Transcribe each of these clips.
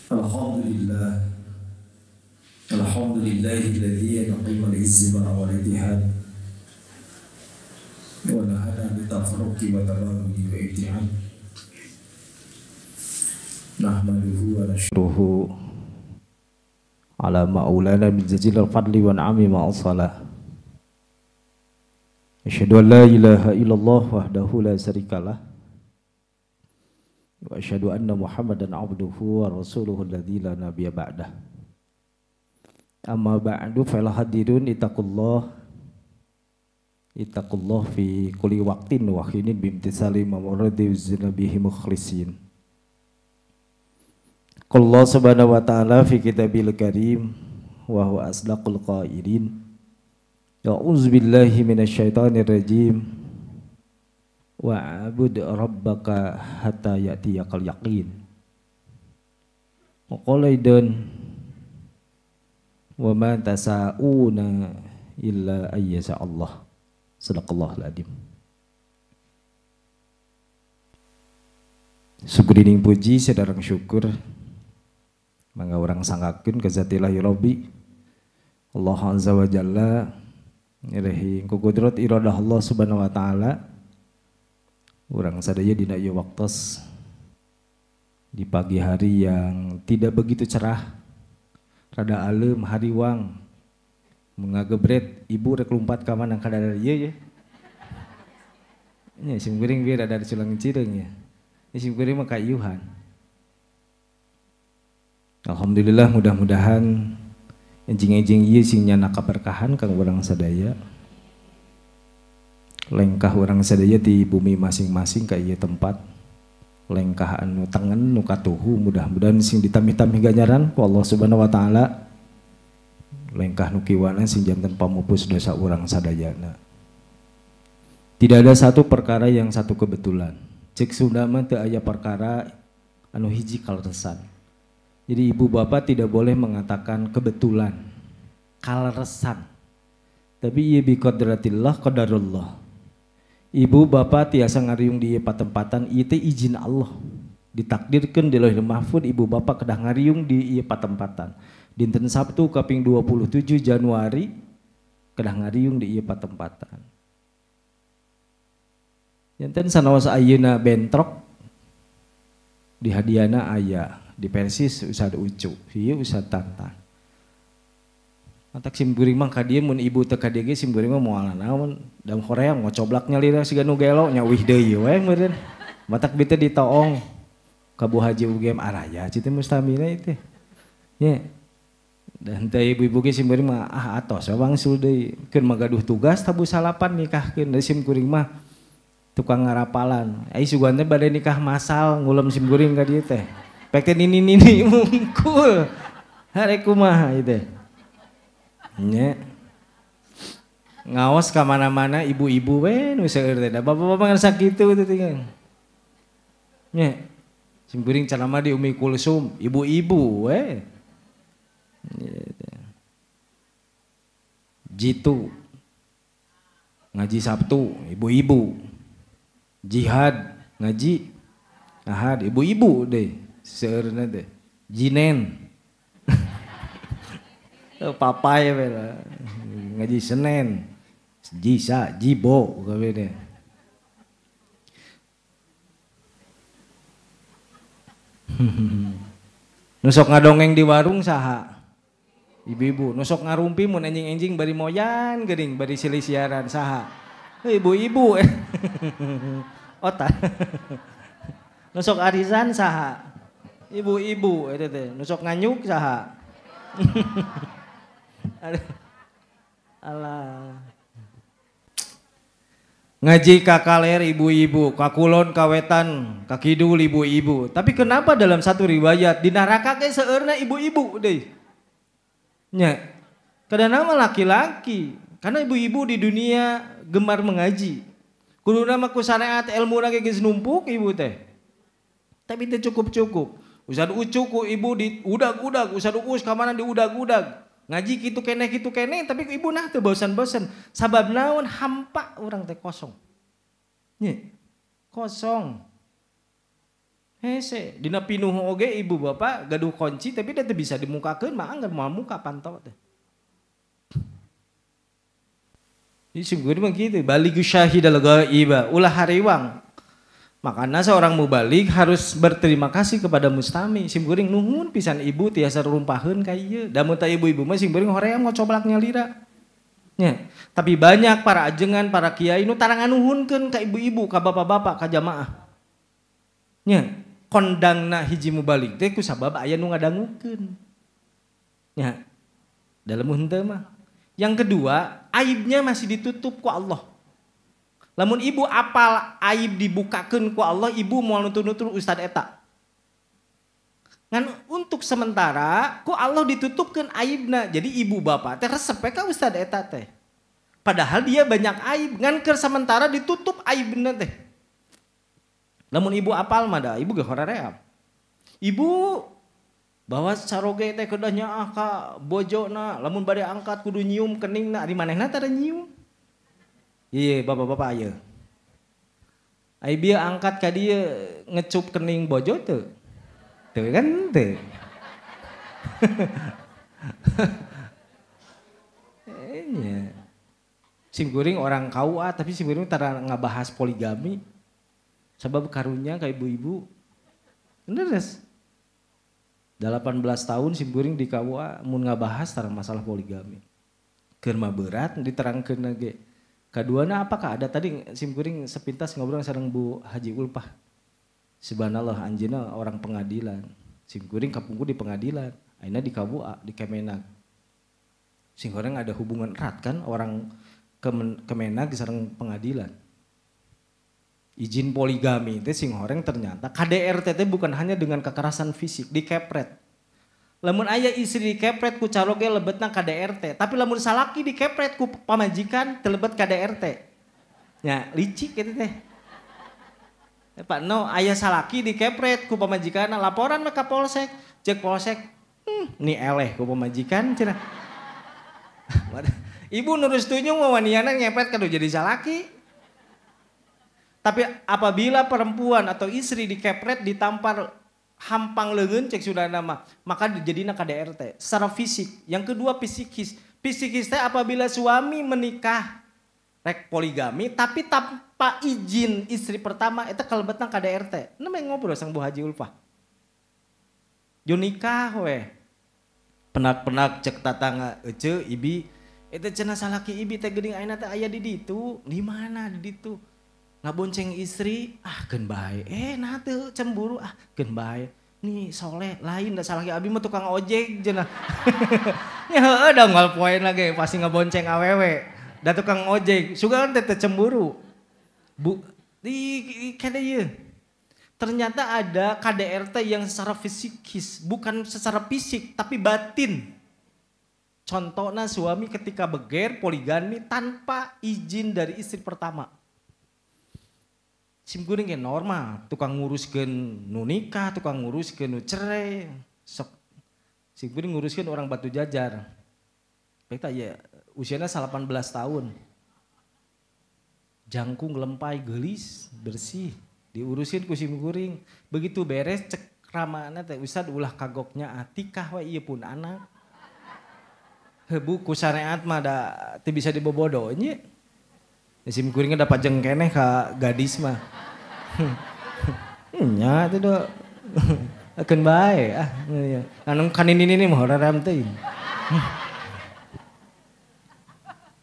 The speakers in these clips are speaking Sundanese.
Alhamdulillah, alhamdulillahilladzi yuqimul izza wal ittihad wa nahana bitafarruqi wa tabaghudi wa ibtihad. Nahmaduhu wa nashkuruhu ala maulana min jazilil fadli wa ni'ami ma'asalah. Asyhadu an la ilaha illallah wahdahu la syarikalah wa asyhadu anna Muhammadan abduhu wa rasuluhu alladzi la nabiyya ba'dah. Amma ba'du, fal hadirun ittaqullah ittaqullah fi kulli waqtin wa hinin bimtisali mamuradi bihi mukhlisin. Allah subhanahu wa ta'ala fi kitabil karim wa huwa asdaqul qailin. A'udzu billahi minasyaitonir rajim. Wa'bud rabbaka hatta ya'tiyakal yaqin. Wa qala aidan wa ma tasa'una illa ayyasha Allah. Sadaqallahul adzim. Syukurining puji sadarang syukur mangga urang sanggakeun ka zatillahi rabbi Allah azza wa jalla ngeurehi ku kudrat iradah Allah subhanahu wa taala. Urang sadaya dina ieu waktos di pagi hari yang tidak begitu cerah, rada alem hariwang, mengagebret ibu rek lumpat ka mana kadar ieu ye. Nya sim kuring bieu rada culang cireung ya. Nya sim kuring mah kaiuhan. Alhamdulillah, mudah-mudahan enjing-enjing ieu sing nyana kaberkahan kang urang sadaya. Lengkah urang sadaya di bumi masing-masing ka ieu tempat. Lengkah anu tengen nu katuhu, mudah-mudahan sing ditambih-tambih ganjaran ku Allah Subhanahu wa taala. Lengkah nu kiwana sing janten pamupus dosa urang sadayana. Tidak ada satu perkara yang satu kebetulan. Cek Sunda mah teu aya perkara anu hiji kaleresan. Jadi ibu bapak tidak boleh mengatakan kebetulan, kaleresan. Tapi ieu bi qadratillah qadarullah. Ibu bapak tiasa ngariung di patempatan ieu teh izin Allah. Ditakdirkeun di Lauhil Mahfud ibu bapak kedah ngariung di ieu patempatan. Dinten Sabtu kaping 27 Januari kedah ngariung di ieu patempatan. Janten sanaos ayeuna bentrok di hadiana aya di Persis Ustad Ucu, ieu Ustad Tantan. Matak sim kuring mah ka dieu mun ibu teu ka dieu ge sim kuring mah moal naon, dam hoream ngocoblak nyalira siga nu gelo nya wih deui we meureun. Matak bi teh ditoong ka Bu Haji UGM araya citu mustamina itu. Nya. Dan teh ibu-ibu ge sim kuring mah ah atos we wangsul deui, keun mah gaduh tugas tabu salapan nikahkeun da sim kuring mah tukang ngarapalan. Ai sugan teh bade nikah masal ngulem sim kuring ka dieu teh. Pek teh nini-nini mungkul. Hare kumaha ieu teh. Nya. Ngaos ka mana-mana ibu-ibu we nu seueur teh. Da bapak-bapak ngan sakitu teh tinggal. Nya. Sim kuring ceramah di Umi Kulsum, ibu-ibu we. Jitu. Ngaji Sabtu, ibu-ibu. Jihad ngaji Ahad, ibu-ibu deh. Seueurna teh jinen papai we lah ngaji Senin jisa jibo kabeh deh. Nu sok ngadongeng di warung saha? Ibu-ibu. Nu sok ngarumpi mun enjing-enjing bari moyan geuning bari silih siaran saha? Ibu-ibu. Otak. Nu sok arisan saha? Ibu-ibu itu teh. Nu sok nganyuk saha? Alah. Ngaji ka kaler ibu-ibu, ka kulon ka wetan, ka kidul ibu-ibu. Tapi kenapa dalam satu riwayat di neraka ge seueurna ibu-ibu deui? Nya. Kadang mah laki-laki. Karena ibu-ibu di dunia gemar mengaji. Kuduna mah ku syariat ilmuna ge geus numpuk ibu teh. Tapi teu cukup-cukup. Ustad Ucu ku ibu di udag-udag, Ustad Uus ka mana di udag-udag. Ngaji kitu keneh tapi ibu nah teu bosan-bosan. Sabab naon hampa urang teh kosong. Nya. Kosong. Hese, dina pinuh oge ibu bapak gaduh kunci tapi da teu bisa dimukakeun mah anggar moal muka panto teh. Jadi sungguh mah kitu, baligu syahidal ghaiba, ulah hariwang. Makanya seorang mubalig harus berterima kasih kepada mustami. Simkuring nuhun pisan ibu tiasa rumpaheun ka ieu. Da mun teh ibu-ibu mah simkuring hoream ngocoblak nyalira. Nya, tapi banyak para ajengan, para kiai nu tara nganuhunkeun ka ibu-ibu, ka bapak-bapak, ka jamaah. Nya, kondangna hiji mubalig teh ku sabab aya nu ngadangukeun. Nya, dalem henteu mah. Yang kedua, aibnya masih ditutup ku Allah. Lamun ibu apal aib dibukakeun ku Allah, ibu moal nutur-nutur ustad eta. Ngan untuk sementara ku Allah ditutupkeun aibna. Jadi ibu bapak teh resep ka ustad eta teh. Padahal dia banyak aib, ngan keur sementara ditutup aibna teh. Lamun ibu apal mah da ibu ge hoream. Ibu bahwa caroge teh kedah nyaah ka bojona, lamun bade angkat kudu nyium keningna, ari manehna tara nyium. Iya, bapak-bapak ayo. Ai bieu angkat ka dieu ngecup kening bojo teu. Teu kan teu. Nya. Sim kuring orang KUA tapi sim kuring tara ngabahas poligami. Sabab karunya ka ibu-ibu. Bener. 18 tahun sim kuring di KUA mun ngabahas tara masalah poligami. Keur mah berat diterangkeun ge. Kaduana apakah ada tadi simkuring sepintas ngobrol sareng Bu Haji Ulpah. Subhanallah anjeunna orang pengadilan. Simkuring kapungkur di pengadilan, ayeuna di KUA, di Kemenag. Sing horeng ada hubungan erat kan orang Kemenag sareng pengadilan. Izin poligami itu sing horeng ternyata KDRT teh bukan hanya dengan kekerasan fisik, dikepret. Lamun aya istri dikepret ku caroge lebetna KDRT, tapi lamun salaki dikepret ku pamajikan teu lebet KDRT. Nya licik kitu teh. Pak no aya salaki dikepret ku pamajikan laporan ka polsek, cek polsek, ni eleh ku pamajikan cenah. Ibu nurus tunyung wawaniana ngepret kudu jadi salaki. Tapi apabila perempuan atau istri dikepret ditampar hampang leungeun cek sudah nama, maka dijadinya KDRT secara fisik. Yang kedua psikis. Psikis teh apabila suami menikah rek poligami tapi tanpa izin istri pertama itu kalebetna KDRT. Namanya ngobrol sang Bu Haji Ulfah. Jo nikah weh. Penak-penak cek tatangga ece ibi itu cenah salaki ibi teh geuning ayeuna teh aya di ditu. Di mana di ditu? Ngabonceng istri, ah keun bae. Nah teu cemburu, ah keun bae. Nih soleh lain da salaki abi mah tukang ojek cenah. Nya heueuh da unggal poe lagi pasti ngabonceng awewe. Da tukang ojek, sugan teh teu cemburu. Bu di kene ieu. Ternyata ada KDRT yang secara fisikis, bukan secara fisik tapi batin. Contohnya suami ketika beger poligami tanpa izin dari istri pertama. Sim kuring ge normal, tukang nguruskeun nu nikah, tukang nguruskeun nu cerai. Sok sim kuring nguruskeun orang Batu Jajar. Pek ya usianya 18 tahun. Jangkung lempai geulis, bersih, diurusin ku sim kuring. Begitu beres cek ramana teh ustad ulah kagoknya atikah we ieu pun anak. Heuh bu ku syariat mah da teu bisa dibobodo nya. Sim kuringnya dapat jengkeneh ka gadis mah. Nya itu do. Keun bae ah. Anu kan ini mah hoream teuing.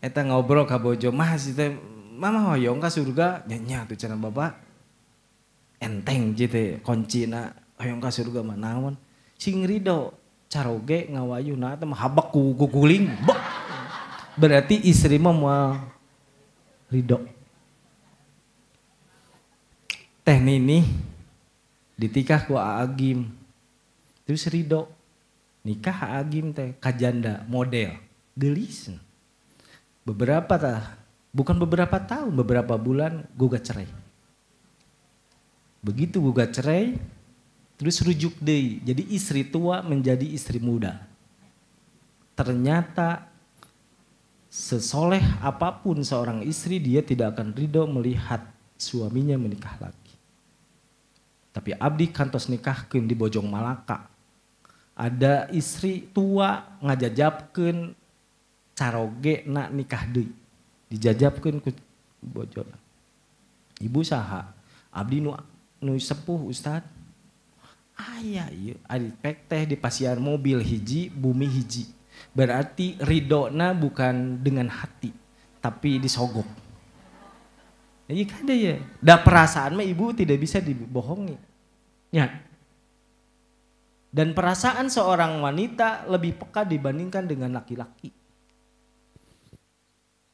Eta ngobrol ka bojo mah si teh mama hoyong ka surga nya nya tuh cenah bapak. Enteng jieu teh kuncina hoyong ka surga mah naon. Sing rido caroge ngawayuhna teh mah habak ku guguling. Berarti istri mah moal ridho. Teh Nini ditikah ku Agim. Terus ridho. Nikah Agim teh kajanda model gelis. Beberapa bukan beberapa tahun, beberapa bulan gugat cerai. Begitu gugat cerai terus rujuk deui. Jadi istri tua menjadi istri muda. Ternyata sesoleh apapun seorang istri, dia tidak akan ridho melihat suaminya menikah lagi. Tapi abdi kantos nikahkeun di Bojong Malaka. Ada istri tua ngajajabkeun caroge na nikah deui. Dijajabkeun ku bojona. Ibu saha? Abdi nu sepuh Ustad. Aya ieu ari pek teh di pasian mobil hiji, bumi hiji. Berarti ridona bukan dengan hati, tapi disogok. Iya kada ya. Da perasaan mah ibu tidak bisa dibohongi. Ya. Dan perasaan seorang wanita lebih peka dibandingkan dengan laki-laki.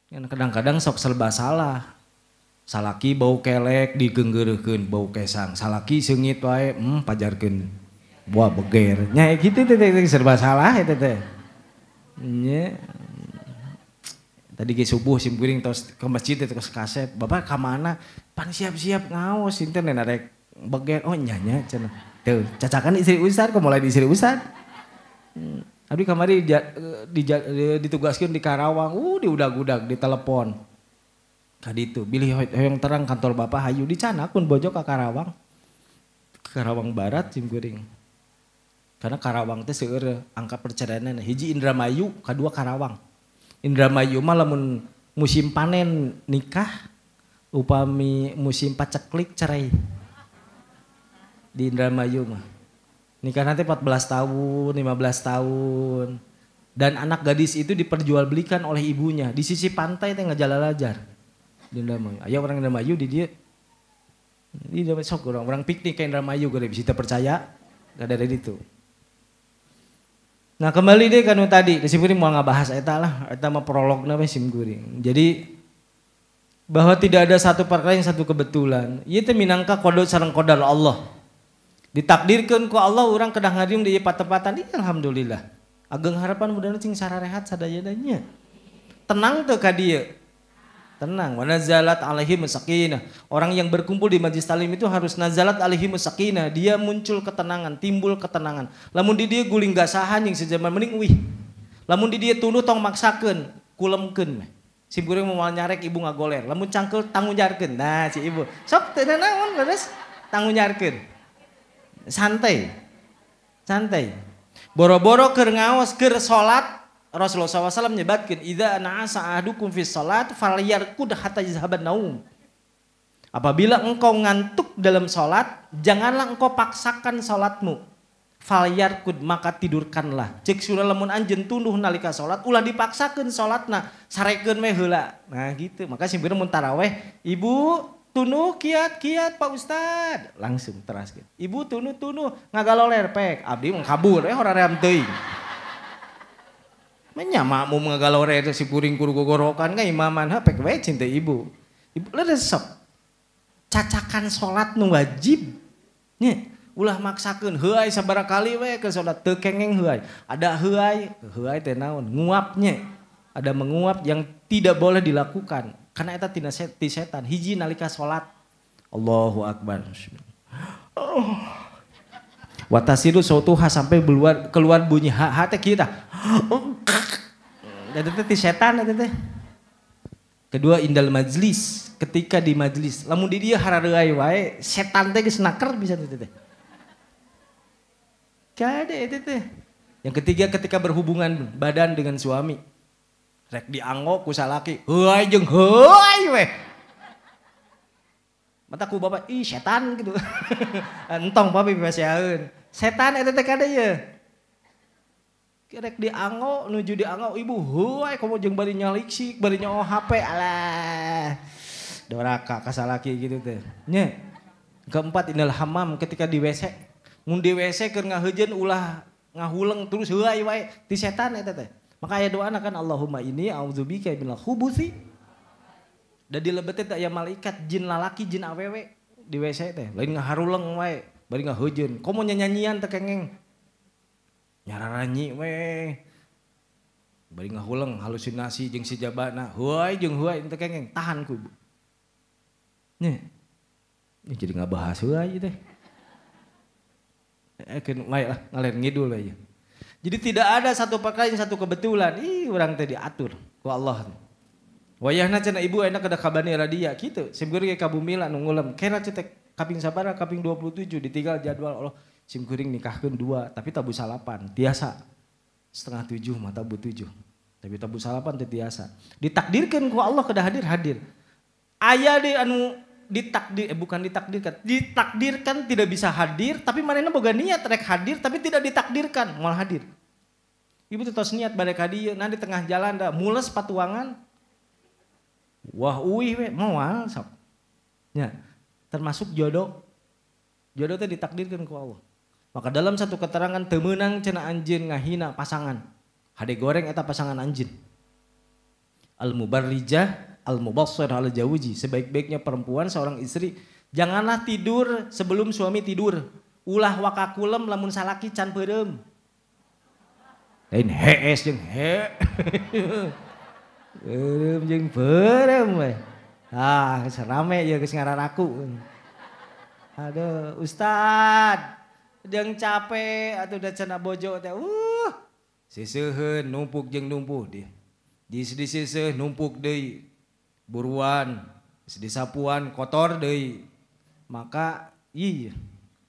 Kadang-kadang sok serba salah. Salaki bau kelek digenggeureukkeun bau kesang. Salaki seungit wae pajarkeun. Buah beger. Nya kitu teh serba salah eta teh. Nya. Tadi ge subuh sim kuring tos ke masjid teh tos kasep. Bapak ka mana? Pan siap-siap ngaos sinten rek beger. Oh nya nya cenah. Tuh, cacakan istri ustad kok mulai di istri ustad. Abdi kamari ditugaskeun di Karawang, diudag-udag di telepon. Kaditu bilih hoyong terang kantor bapak hayu dicanak pun bojo ka Karawang. Karawang Barat sim kuring. Karena Karawang teh seueur angka perceraian hiji Indramayu, kadua Karawang. Indramayu mah lamun musim panen nikah, upami musim paceklik cerai. Di Indramayu mah. Nikah nanti 14 tahun, 15 tahun. Dan anak gadis itu diperjualbelikan oleh ibunya. Di sisi pantai teh ngajalalajar. Di Indramayu. Aya orang Indramayu di dieu. Di Indramayu sok orang piknik ke Indramayu gede bisa percaya gak ada dari itu. Nah kembali deh kanu tadi, sim kuring mau ngabahas eta lah, eta mah prologna we sim kuring. Jadi bahwa tidak ada satu perkara yang satu kebetulan. Ieu teh minangka qada sareng qadar Allah. Ditakdirkeun ku Allah urang kedah ngadiung di patepatan, ieu alhamdulillah. Ageng harapan mudah cing sararehat sadayana. Tenang teu ka dieu. Tenang, wa nazalat alaihim sakinah. Orang yang berkumpul di majlis talim itu harus nazalat alaihim sakinah, dia muncul ketenangan, timbul ketenangan. Lamun di dia guling gasahan jeung sejaman mending uih. Lamun di dia tunduh tong maksakeun, kulemkeun. Sim kuring moal nyarek ibu ngagoler, lamun cangkeul tanggung jarkeun. Nah, si ibu, sok teu naon leres tanggung jarkeun. Santai. Santai. Boro-boro keur ngaos, keur salat Rasulullah SAW menyebatkan idza na'asa ahadukum fi salat falyarkud hatta yazhaban naum. Apabila engkau ngantuk dalam salat, janganlah engkau paksakan salatmu. Falyarkud maka tidurkanlah. Cek surah lamun anjeun tunduh nalika salat, ulah dipaksakeun salatna, sarekeun we heula. Nah gitu. Maka sim mun taraweh, ibu tunduh kiat-kiat Pak Ustad, langsung teraskeun. Ibu tunduh-tunduh ngagaloler pek, abdi mah kabur we hoream teuing. Menya makmum ngagalore itu si kuring kuru gogorokan kan imaman ha pek we cinta ibu. Ibu leres sok. Cacakan salat nu wajib. Nya, ulah maksakeun heuay sabaraha kali we ke salat teu kengeng heuay. Ada heuay, heuay teh naon? Nguapnya. Ada menguap yang tidak boleh dilakukan karena eta tina ti setan. Hiji nalika salat. Allahu akbar. Oh. Watasiru sautuha sampai keluar bunyi ha ha teh kieu tah. Eta teh setan eta teh. Kedua indal majlis, ketika di majlis, lamun di dieu harareuay wae, setan teh geus naker bisa teh teh. Kade eta teh. Yang ketiga ketika berhubungan badan dengan suami. Rek dianggo ku salaki, heuay jeung heuay we. Mata ku bapak, ih setan gitu. Entong papi biasaeun. Setan eta teh kade ye. Rek dianggo nuju dianggo ibu heuay komo jeung bari nyaliksik, bari nyoo HP alah. Doraka ka salaki gitu teh. Nya. Keempat indal hamam ketika di WC. Mun di WC keur ngaheujeun ulah ngahuleng terus heuay wae ti setan eta teh. Maka aya doana kan Allahumma inni a'udzubika minal khubuthi. Da dilebetna teh aya malaikat jin lalaki jin awewe di WC teh. Lain ngaharuleng wae, bari ngaheujeun. Komo nyanyian teh kengeng. Nyararanyi we. Bari ngahuleng halusinasi jeung si jabana. Heuay jeung heuay teh kengeng, tahan ku ibu. Nya. Ini jadi ngabahas heuay teh. Keun wae lah ngalir ngidul aja. Jadi tidak ada satu perkara yang satu kebetulan. Ih, urang teh diatur ku Allah. Wayahna cenah ibu enak kada kabani radia kitu. Sim kuring ka bumi lah nu ngulem. Kena teh Kaping sabaraha kaping 27 ditinggal jadwal Allah sim kuring nikahkeun 2 tapi tabuh salapan tiasa. 6:30 mah tabuh 7. Tapi tabuh salapan teu tiasa. Ditakdirkeun ku Allah kedah hadir hadir. Aya deui anu ditakdir bukan ditakdirkan, ditakdirkan tidak bisa hadir tapi manehna boga niat rek hadir tapi tidak ditakdirkan moal hadir. Ibu teh tos niat balik ka dieu, nah di tengah jalan da mules patuangan. Wah uih we moal sok. Nya, termasuk jodoh. Jodoh teh ditakdirkan ku Allah. Maka dalam satu keterangan teu meunang cenah anjeun ngahina pasangan. Hade goreng eta pasangan anjeun. Al mubarrijah al-mubassir al-jawji, sebaik-baiknya perempuan seorang istri janganlah tidur sebelum suami tidur. Ulah wakakulem lamun salaki can peureum. Lain hees jeung he. Peureum jeung peureum we. Ah, geus rame ieu geus ngararaku. Aduh, ustad jeung capek atuh da cenah bojo teh. Siseuheun numpuk jeung numpuh dia. Di siseuh numpuk deui. Buruan, disapuan kotor deui. Maka iya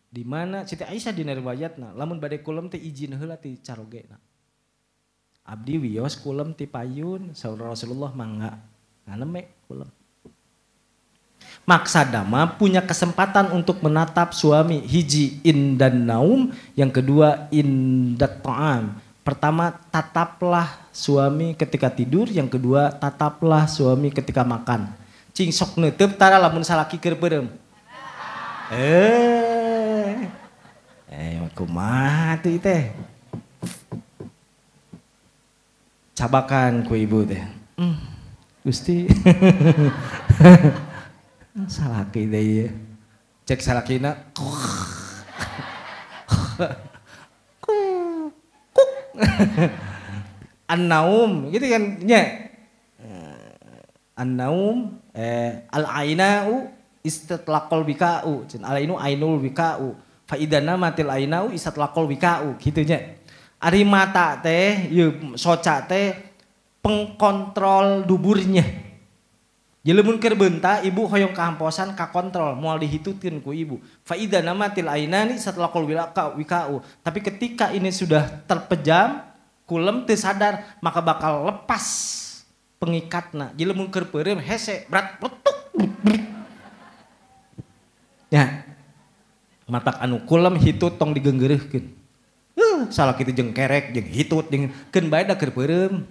di mana Siti Aisyah dina riwayatna lamun bade kulem teh izin heula ti carogena. Abdi wios kulem ti payun saur Rasulullah mangga nganeme kulem. Maksada mah punya kesempatan untuk menatap suami hiji indan naum, yang kedua indat ta'am. Pertama, tataplah suami ketika tidur, yang kedua, tataplah suami ketika makan. Cing sok neuteub tara lamun salaki keur peureum. Kumaha tuh teh? Cabakan ku ibu teh. Gusti. Salaki teh ieu. Cek salakina. An-naum gitu kan nya. An-naum al-ainau istitlaqal wika'u. Al-ainu ainul wika'u. Fa idza namatil ainau istitlaqal wika'u gitu nya. Ari mata teh ieu soca teh pengkontrol duburnya. Jadi lamun keur beunta ibu hoyong kahamposan kakontrol moal dihitutkeun ku ibu. Fa idza namatil ainani istitlaqal wika'u. Tapi ketika ini sudah terpejam kulem teu sadar maka bakal lepas pengikatna. Jadi lamun keur peureum hese berat letuk. Ya. Matak anu kulem hitut tong digeunggeureuhkeun. Salah kitu jeung kerek jeung hitut jeung keun bae da keur peureum.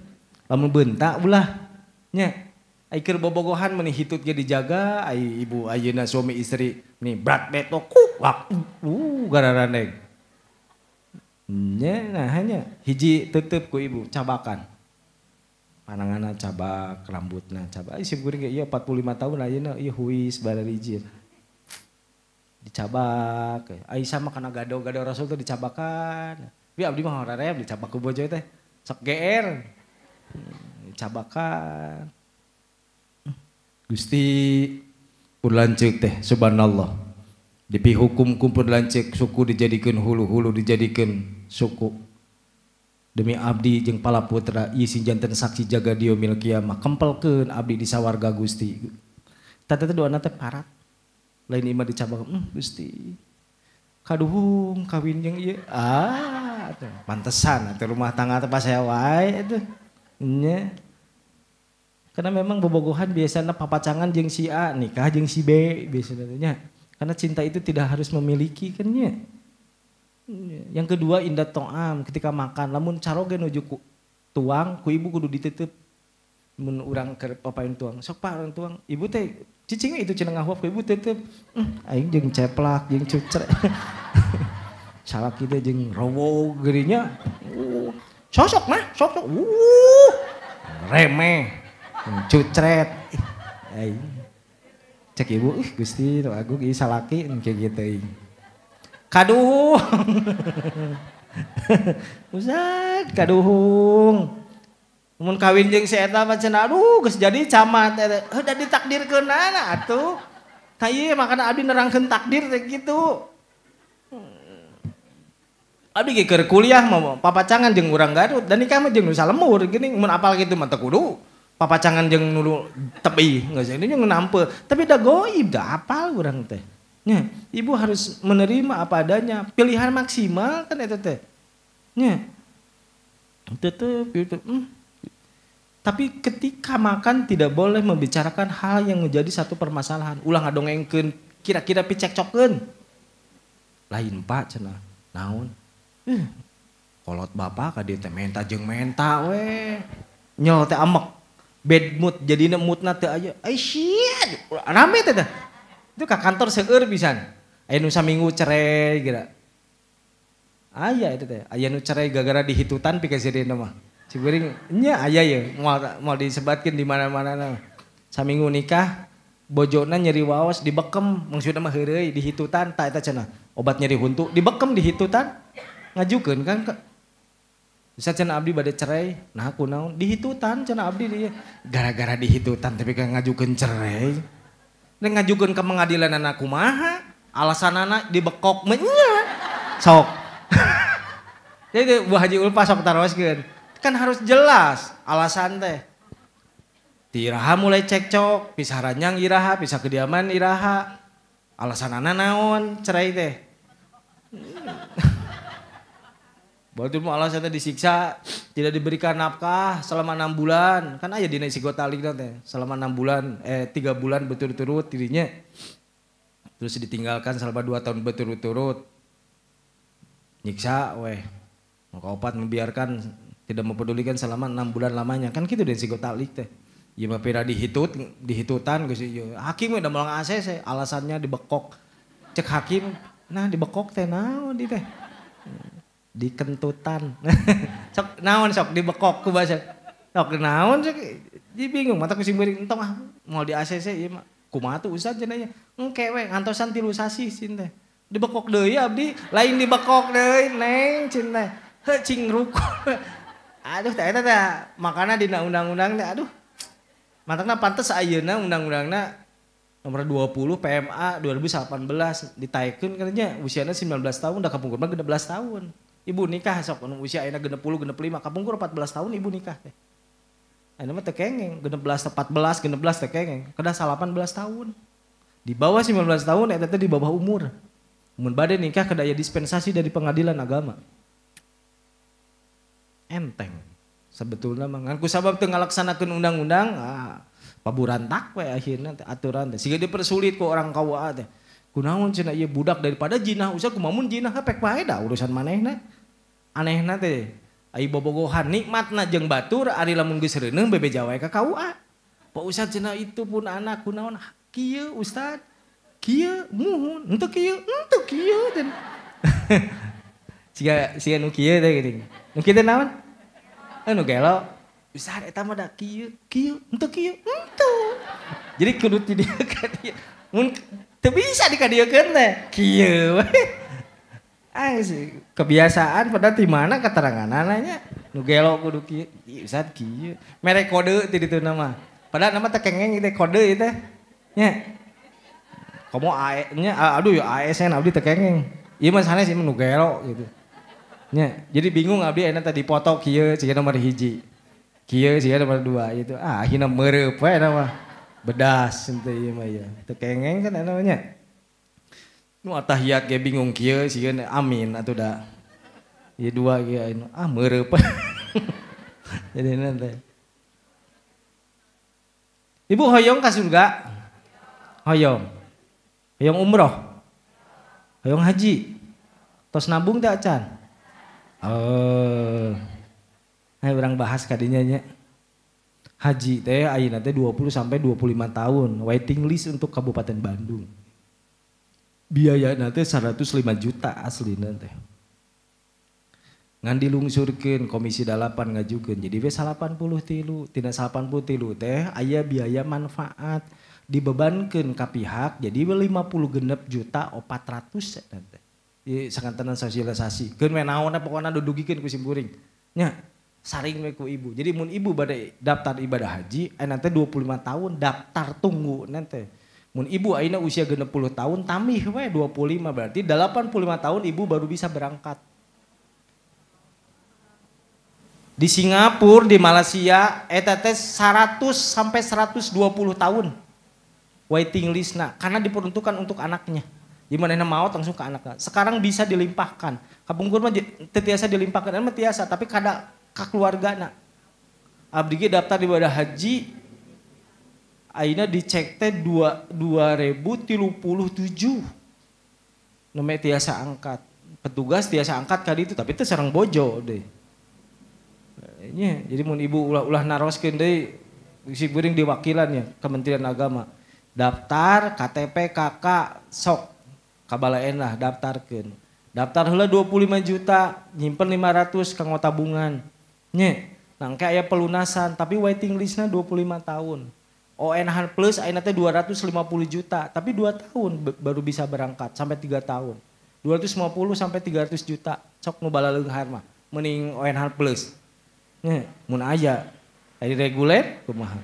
Lamun beunta ulah nya. Ai keur bobogohan meuni hitut ge dijaga, ai ibu ayeuna suami istri nih berat beto kuk gararandeng. Nya nah hanya hiji tetep ku ibu cabakan. Pananganna cabak, rambutna cabak. Ai sim kuring ge ieu 45 tahun ayeuna ieu huis bararijir. Dicabak. Ai sama kana gado-gado Rasul teh dicabakan. Bi abdi mah hoream dicabak ku bojo teh. Sok GR. Dicabakan. Gusti pun lanceuk teh subhanallah. Dipihukum ku pun lanceuk suku dijadikeun hulu-hulu dijadikeun suku. Demi abdi jeung pala putra ieu sing janten saksi jaga di yaumil kiamah kempelkeun abdi di sawarga Gusti. Tah teh doana teh parat. Lain imah dicabak Gusti. Kaduhung kawin jeung ieu. Ah, pantesan atuh rumah tangga teh pasea wae atuh. Nya. Karena memang bobogohan biasanya papacangan jeung si A, nikah jeung si B biasanya nya. Karena cinta itu tidak harus memiliki kan nya. Yang kedua indah to'am ketika makan lamun caroge nuju ku tuang ku ibu kudu dititip mun urang keur papain tuang sok pak urang tuang ibu teh cicing itu cenah ngahuap ku ibu titip aing jeung ceplak jeung cucrek salaki teh jeung rowo geuringnya sosok mah sosok remeh cucret aing cek ibu Gusti nu agung ieu salaki kayak gitu kaduhung. Ustaz kaduhung. Mun kawin jeung si eta mah cenah aduh geus jadi camat eta. Heuh da ditakdirkeunana atuh. Tah ieu makana abdi nerangkeun takdir teh kitu. Abdi ge keur kuliah mah papacangan jeung urang Garut dan nikah mah jeung nu salemur geuning mun apal kitu mah teu kudu. Papacangan jeung nu tebih geus ini jeung nampe tapi da goib da apal urang teh. Nya, ibu harus menerima apa adanya. Pilihan maksimal kan eta teh. Nya. Tetep gitu. Tapi ketika makan tidak boleh membicarakan hal yang menjadi satu permasalahan. Ulah ngadongengkeun kira-kira picekcokeun. Lain Pak cenah. Naon? Kolot bapak ka dieu teh menta jeung menta we. Nyol teh amek. Bad mood jadina moodna teu aya. Ai shit. Rame teh teh. Itu ka kantor seueur pisan. Aya nu saminggu cerai geura. Aya itu teh. Aya nu cerai gara-gara dihitutan pikeun mah. Cikuring nya aya ye moal disebatkeun di mana-mana. Saminggu nikah bojona nyeri waos dibekem maksudna mah heureuy dihitutan ta eta cenah. Obat nyeri huntu dibekem dihitutan ngajukeun kan ke bisa cenah abdi bade cerai nah kunaon dihitutan cenah abdi dia gara-gara dihitutan tapi kan ngajukeun cerai. Nek ngajukeun ke pengadilan anak kumaha alasanana dibekok menya sok. Jadi Bu Haji Ulfa sok taroskeun. Kan harus jelas alasan teh. Tiraha mulai cekcok, pisah ranjang iraha, pisah kediaman iraha. Alasanana naon cerai teh. Batur mah alasanna disiksa, tidak diberikan nafkah selama 6 bulan. Kan aya dina isi gotalik teh, selama 6 bulan 3 bulan berturut-turut dirinya. Terus ditinggalkan selama 2 tahun berturut-turut. Nyiksa weh. Maka opat membiarkan tidak mempedulikan selama 6 bulan lamanya. Kan gitu deh si gotalik teh. Ieu mah pira dihitut, dihitutan geus ieu. Hakim udah moal ACC, alasannya dibekok. Cek hakim, nah dibekok teh naon di teh? Dikentutan. Sok naon sok dibekok ku bahasa. Sok naon sok jadi bingung mata ku sing beuring entong ah moal di ACC ieu mah. Kumaha tuh ustaz cenah nya. Engke we ngantosan 3 sasih cin teh. Dibekok deui abdi, lain dibekok deui neng cin teh. Heuh cing rukun. Aduh teh eta teh makana dina undang-undang teh aduh. Matakna pantes ayeuna undang-undangna nomor 20 PMA 2018 ditaekeun katanya usiana 19 tahun da kapungkur mah 16 tahun. Ibu nikah sok anu usia ayeuna 60 65 kapungkur 14 tahun ibu nikah teh. Ayeuna mah teu kengeng 16 14 16 teu kengeng kedah 18 tahun. Di bawah 19 tahun eta teh di bawah umur. Mun bade nikah kedah aya dispensasi dari pengadilan agama. Enteng sebetulnya mah ngan ku sabab teu ngalaksanakeun undang-undang paburantak we akhirna teh aturan teh siga dipersulit ku orang KUA teh. Kunaon cenah ieu budak daripada jinah usah kumamun jinah pek bae da urusan manehna. Anehna teh ai bobogohan nikmatna jeung batur ari lamun geus reuneuh bebeja wae ka KUA. Pak Ustad cenah itu pun anak kunaon kieu Ustad kieu muhun henteu kieu henteu kieu teh. Siga siga nu kieu teh geuning. Nu kieu teh naon? Anu gelo Ustad eta mah da kieu kieu henteu kieu henteu. Jadi kudu ti dieu ka dieu. Mun teu bisa dikadiekeun teh kieu we. Ah kebiasaan padahal di mana keteranganana nya nu gelo kudu kieu Ustad kieu. Mere kode ti ditu mah. Padahal nama teh kengeng teh kode ieu teh. Nya. Komo AE nya aduh ya ASN abdi teh kengeng. Ieu mah sanes ieu nu gelo gitu. Nya, jadi bingung abdi ayeuna teh dipoto kieu siga nomor 1. Kieu siga nomor 2 gitu. Ah akhirna meureup we eta mah. Bedas henteu ieu mah ieu. Teu kengeng kan eta mah nya. Nu atahiyat ge bingung kieu siga amin atuh da. Ieu dua kieu ayeuna ah meureup. Jadi teh. Ibu hoyong ka surga? Hoyong. Hoyong umroh? Hoyong haji? Tos nabung teh acan? Oh. Ayo urang bahas kadinya nya. Haji teh ayeuna teh 20 sampai 25 tahun waiting list untuk Kabupaten Bandung. Biayana teh 105 juta aslina teh. Ngan dilungsurkeun Komisi 8 ngajukeun jadi we 83 tina 83 teh aya biaya manfaat dibebankeun ka pihak jadi we 56 juta 400 eta teh. Ieu sakantenan sosialisasi. Keun we naonna pokona dudugikeun ku simkuring. Nya saring we ku ibu. Jadi mun ibu bade daftar ibadah haji ayeuna teh 25 tahun daftar tunggu teh. Mun ibu ayeuna usia 60 tahun tamih we 25 berarti 85 tahun ibu baru bisa berangkat. Di Singapura, di Malaysia eta teh 100 sampai 120 tahun waiting list na karena diperuntukkan untuk anaknya. Di manehna maot langsung ke anakna. Sekarang bisa dilimpahkan. Kapungkur mah teu tiasa dilimpahkan, mah tiasa tapi kada ka keluargana. Abdi ge daftar di ibadah haji ayeuna dicek teh 2037. Nu tiasa angkat. Petugas tiasa angkat ka ditu tapi teu sareng bojo deui. Nya, jadi mun ibu ulah-ulah naroskeun deui si kuring diwakilan ya Kementerian Agama. Daftar KTP KK sok kabalaen lah daftarkeun. Daftar heula 25 juta, nyimpen 500 kanggo tabungan. Nya, nangke aya pelunasan tapi waiting listna 25 tahun. ONH plus ayeuna teh 250 juta, tapi 2 tahun baru bisa berangkat sampai 3 tahun. 250 sampai 300 juta sok nu balaleunghar mah mending ONH plus. Nya, mun aya ari reguler kumaha.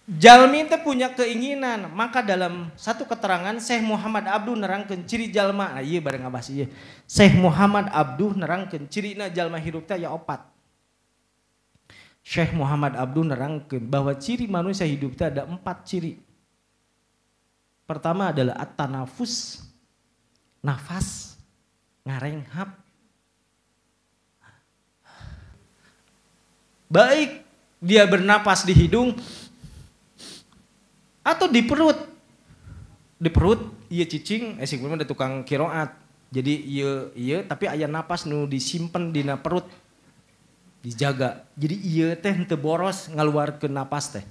Jalmi teh punya keinginan, maka dalam satu keterangan Syekh Muhammad Abduh nerangkeun ciri jalma. Nah ieu bareng ngabahas ieu. Syekh Muhammad Abduh nerangkeun cirina jalma hirup teh aya 4. Syekh Muhammad Abduh nerangkeun bahwa ciri manusia hidup teh ada 4 ciri. Pertama adalah at-tanafus, nafas, ngarenghap. Baik dia bernapas di hidung atau di perut. Di perut ieu cicing, sing mah tukang kiroat. Jadi ieu tapi aya napas nu disimpen dina perut. Dijaga. Jadi ieu teh henteu boros ngaluarkeun napas teh.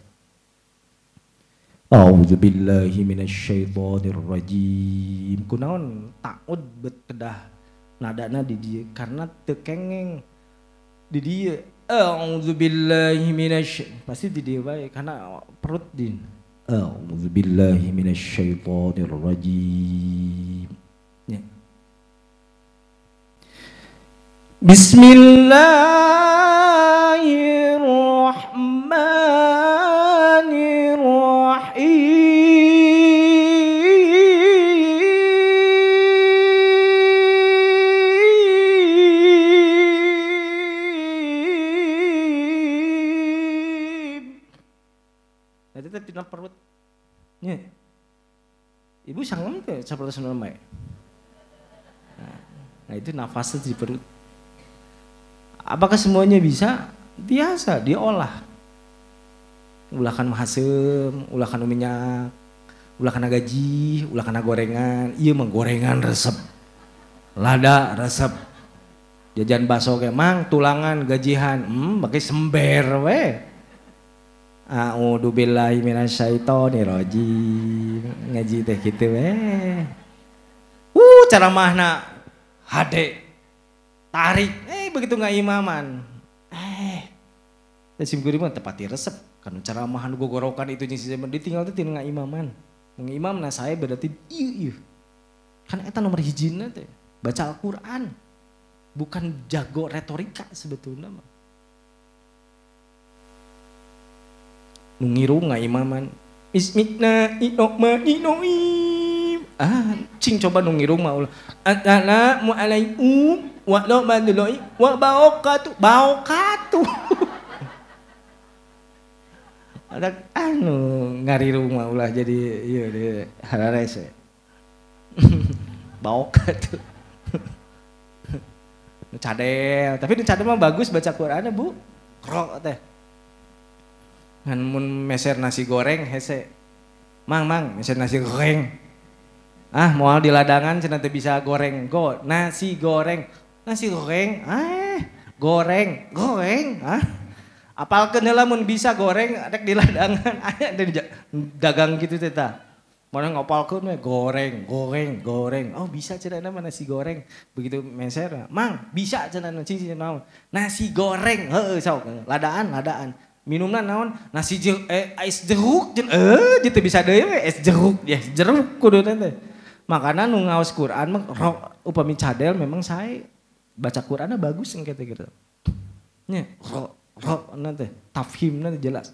A'udzubillahi minasyaitonirrajim. Kunaon taud bet kedah nadana di dieu karena teu kengeng di dieu. A'udzubillahi minasy pasti di dieu bae karena perut din. A'udzubillahi minasyaitonirrajim. Ya. Bismillahirrahmanirrahim. Nah, itu tina perut. Ya. Ibu sangem teh sapertos mae. Nah, itu nafasnya di perut. Apakah semuanya bisa? Biasa diolah. Ulah kan haseum, ulah kan minyak, ulah kana gaji, ulah kana gorengan. Ieu mah gorengan resep. Lada resep. Jajan bakso ge mang tulangan gajihan, make sember we. A'udzubillahi minasyaitonirrajim. Ngaji teh kitu we. Ceramahna hade. Tarik, begitu nggak imaman. Sim kuring mah tepati resep. Kan ceramahan gogorokan itu jeung si ditinggal teh tina ngaimaman. Ngimamna saya berarti ieu. Kan eta nomor hijina teh baca Al-Qur'an. Bukan jago retorika sebetulnya mah. Nu ngiru ngaimaman. Bismillahirrahmanirrahim. Ah, cing coba nu ngiru mah ulah. Assalamualaikum warahmatullahi wabarakatuh. Barakatuh. Ada anu ngariru mah ulah jadi ieu deui hararese. Barakatuh. Nu cadel, tapi nu cadel mah bagus baca Qur'anna, Bu. Krok teh. Ngan mun meser nasi goreng hese. Mang, meser nasi goreng. Ah, moal di ladangan cenah teu bisa goreng. Go, nasi goreng. Nasi goreng, goreng, goreng, ah. Apalkeun heula mun bisa goreng rek di ladangan aya dagang gitu teh tah. Mana ngapalkeun we goreng, goreng, goreng. Oh, bisa cenah mah nasi goreng. Begitu meser, "Mang, bisa cenah cing naon?" Nasi goreng, heueuh sok. Ladaan, ladaan. Minumna naon? Nasi es jeruk jeung gitu bisa deui we es jeruk, ya jeruk kuduna teh. Makana nu ngaos Quran mah upami cadel memang sae baca Quranna bagus engke teh gitu. Nya, ro nanti tafhimna jelas.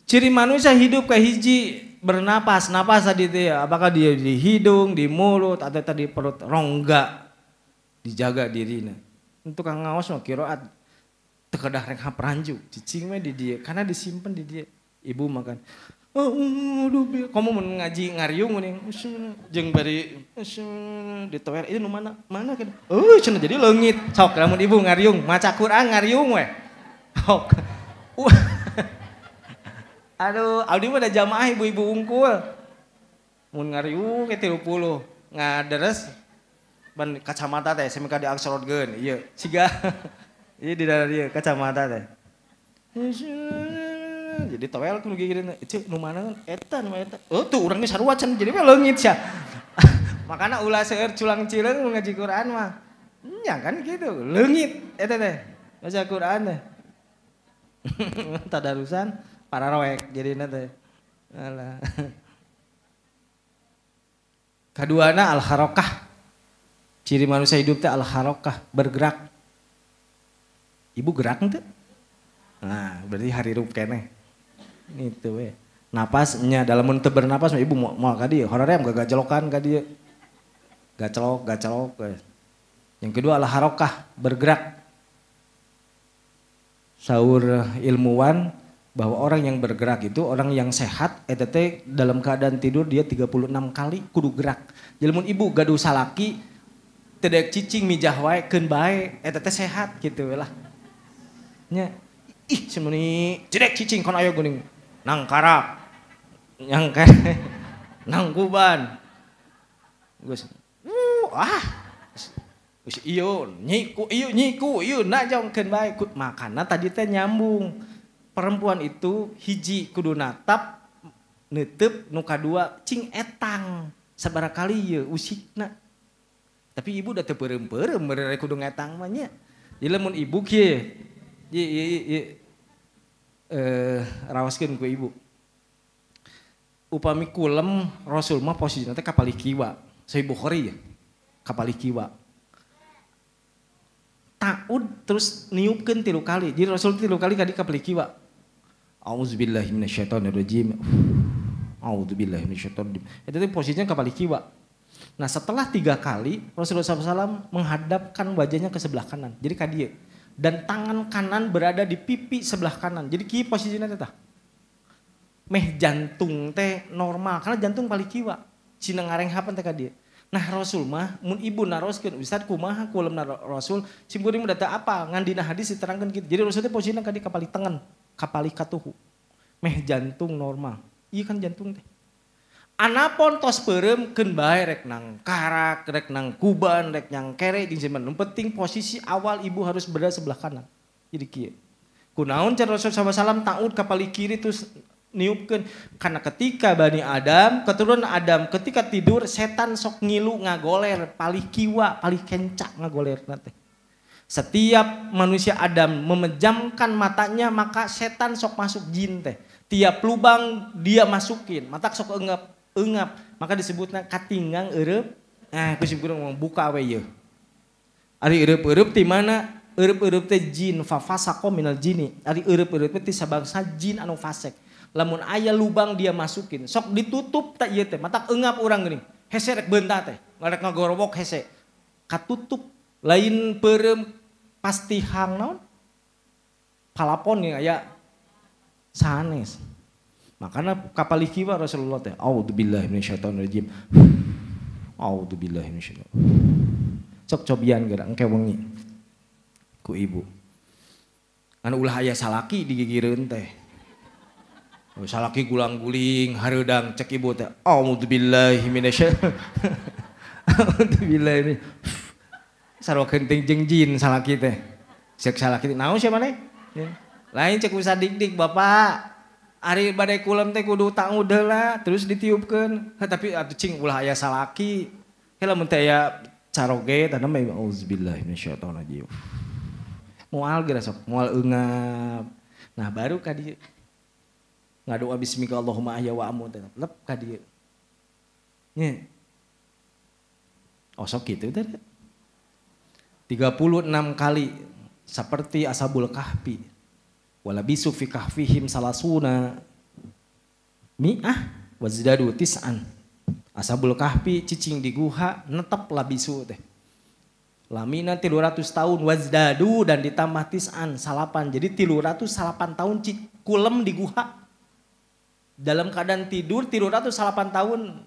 Ciri manusia hidup kayak hiji bernapas, napas tadi teh apakah dia di hidung, di mulut atau tadi perut rongga dijaga dirina. Untuk kang ngaos mah qiraat teu kedah rek ranju, cicing mah di dia karena disimpan di dia. Ibu makan. Aduh, kamu mun ngaji ngariung meuning jeung bari ditoer ieu nu mana? Mana kan? Euy cenah jadi leungit. Sok lamun ibu ngariung, maca Quran ngariung we. Sok. Aduh, abdi mah da jamaah ibu-ibu unggul. Mun ngariung ke 30 ngaderes ban kacamata teh semi ka diaksorotkeun ieu. Siga ieu di dalam ieu kacamata teh. Jadi toel kudu gigirina, ceu nu mana eta nu eta. Oh tuh urang ge sarua can jadi we leungit sia. Makana ulah seueur culang cileung mun ngaji Quran mah. Nya kan gitu, leungit eta teh. Maca Quran teh. Tadarusan pararoek jadina teh. Alah. Kaduana al-harokah. Ciri manusia hidup teh al-harokah, bergerak. Ibu gerak henteu? Nah, berarti harirup keneh. Itu we. Napasnya dalam mun teu bernapas mah ibu moal ka dieu, hoream gagajelokan ka dieu. Gacelok, gacelok. Yang kedua al-harokah, bergerak. Saur ilmuwan bahwa orang yang bergerak itu orang yang sehat eta teh dalam keadaan tidur dia 36 kali kudu gerak. Jadi mun ibu gaduh salaki teu daek cicing mijah wae keun bae eta teh sehat kitu we lah. Nya ih semeuni cedek cicing kon aya geuning nangkarap nyangka nangkuban geus ah geus ieu nyiku ieu najong keun bae makana tadi teh nyambung. Perempuan itu hiji kudu natap neuteub nu kadua cing etang sabaraha kali ieu usikna. Tapi ibu da teu peureum-peureum mere kudu ngetang mah nya. Jadi lamun ibu kieu ieu rawaskeun ku ibu. Upami kulem Rasul mah posisina teh ka palih kiwa. Sahih Bukhari ya. Ka palih kiwa. Ta'ud terus niupkeun 3 kali. Jadi Rasul 3 kali ka palih kiwa. Auzubillahi minasyaitonirrajim. Auzubillahi minasyaitonirrajim. Itu teh posisinya ka palih kiwa. Nah setelah 3 kali Rasulullah SAW menghadapkan wajahnya ke sebelah kanan. Jadi ka dieu. Dan tangan kanan berada di pipi sebelah kanan. Jadi kieu posisinya teh tah. Meh jantung teh normal karena jantung palih kiwa. Cina ngarenghapan teh ka dieu. Nah Rasul mah mun ibu naroskeun Ustaz kumaha kulemna Rasul sim kuring mah teu apa ngan dina hadis diterangkeun kitu. Jadi Rasul teh posisina ka dieu ka palih tengen, ka palih katuhu. Meh jantung normal. Ieu kan jantung teh. Anapon tos peureum keun bae rek nang karak, rek nang kuban, rek nyang kere jeung semen. Nu penting posisi awal ibu harus berada sebelah kanan. Jadi kieu. Kunaon cenah Rasul sallallahu alaihi wasallam taud ka palih kiri terus niupkeun karena ketika Bani Adam, keturunan Adam ketika tidur setan sok ngilu ngagoler palih kiwa, palih kencak ngagoler teh. Setiap manusia Adam memejamkan matanya maka setan sok masuk jin teh. Tiap lubang dia masukin, mata sok engap. Engap, maka disebutnya katinggang eureub. Nah, ku sim kuring ngomong buka we ieu. Ari eureub-eureub ti mana? Eureub-eureub teh jin fafasaqo minal jini. Ari eureub-eureub teh ti sabangsa jin anu fasek. Lamun aya lubang dia masukin, sok ditutup teh ieu teh, matak engap urang geuning. Hese rek beunta teh, ngarek ngagorowok hese. Katutup lain peureum pasti hang naon? Palapon nih aya sanes. Makanya kapalih kiwa Rasulullah teh auzubillahi minasyaitonirrajim. Auzubillahi minasyaitonir. Sok cobian geura engke wengi ku ibu. Anu ulah aya salaki digigireun teh. Salaki gulang-guling hareudang cek ibu teh auzubillahi minasyaitonir. Auzubillahi. Sarua geuting jeung jin salaki teh. Cek salaki naon sia maneh? Lain cek usah dik-dik bapak. Ari badai kulem teh kudu ta'ud heula terus ditiupkeun. Tapi atuh cing ulah aya salaki. Heh lamun teh aya caroge tah mah auzubillahi minasyaitonirrajim. Moal geura sok, moal eungap. Nah baru ka dieu ngadoa bismika Allahumma ahya wa amut lep ka dieu. Nya. Oh sok kitu teh. 36 kali seperti Ashabul Kahfi. Walabisu fi kahfihim salasuna mi'ah wazdadu tis'an. Ashabul Kahfi cicing di guha netep labisu teh. Lamina 300 tahun wazdadu dan ditambah tis'an salapan. Jadi 308 tahun kulem di guha. Dalam keadaan tidur 308 tahun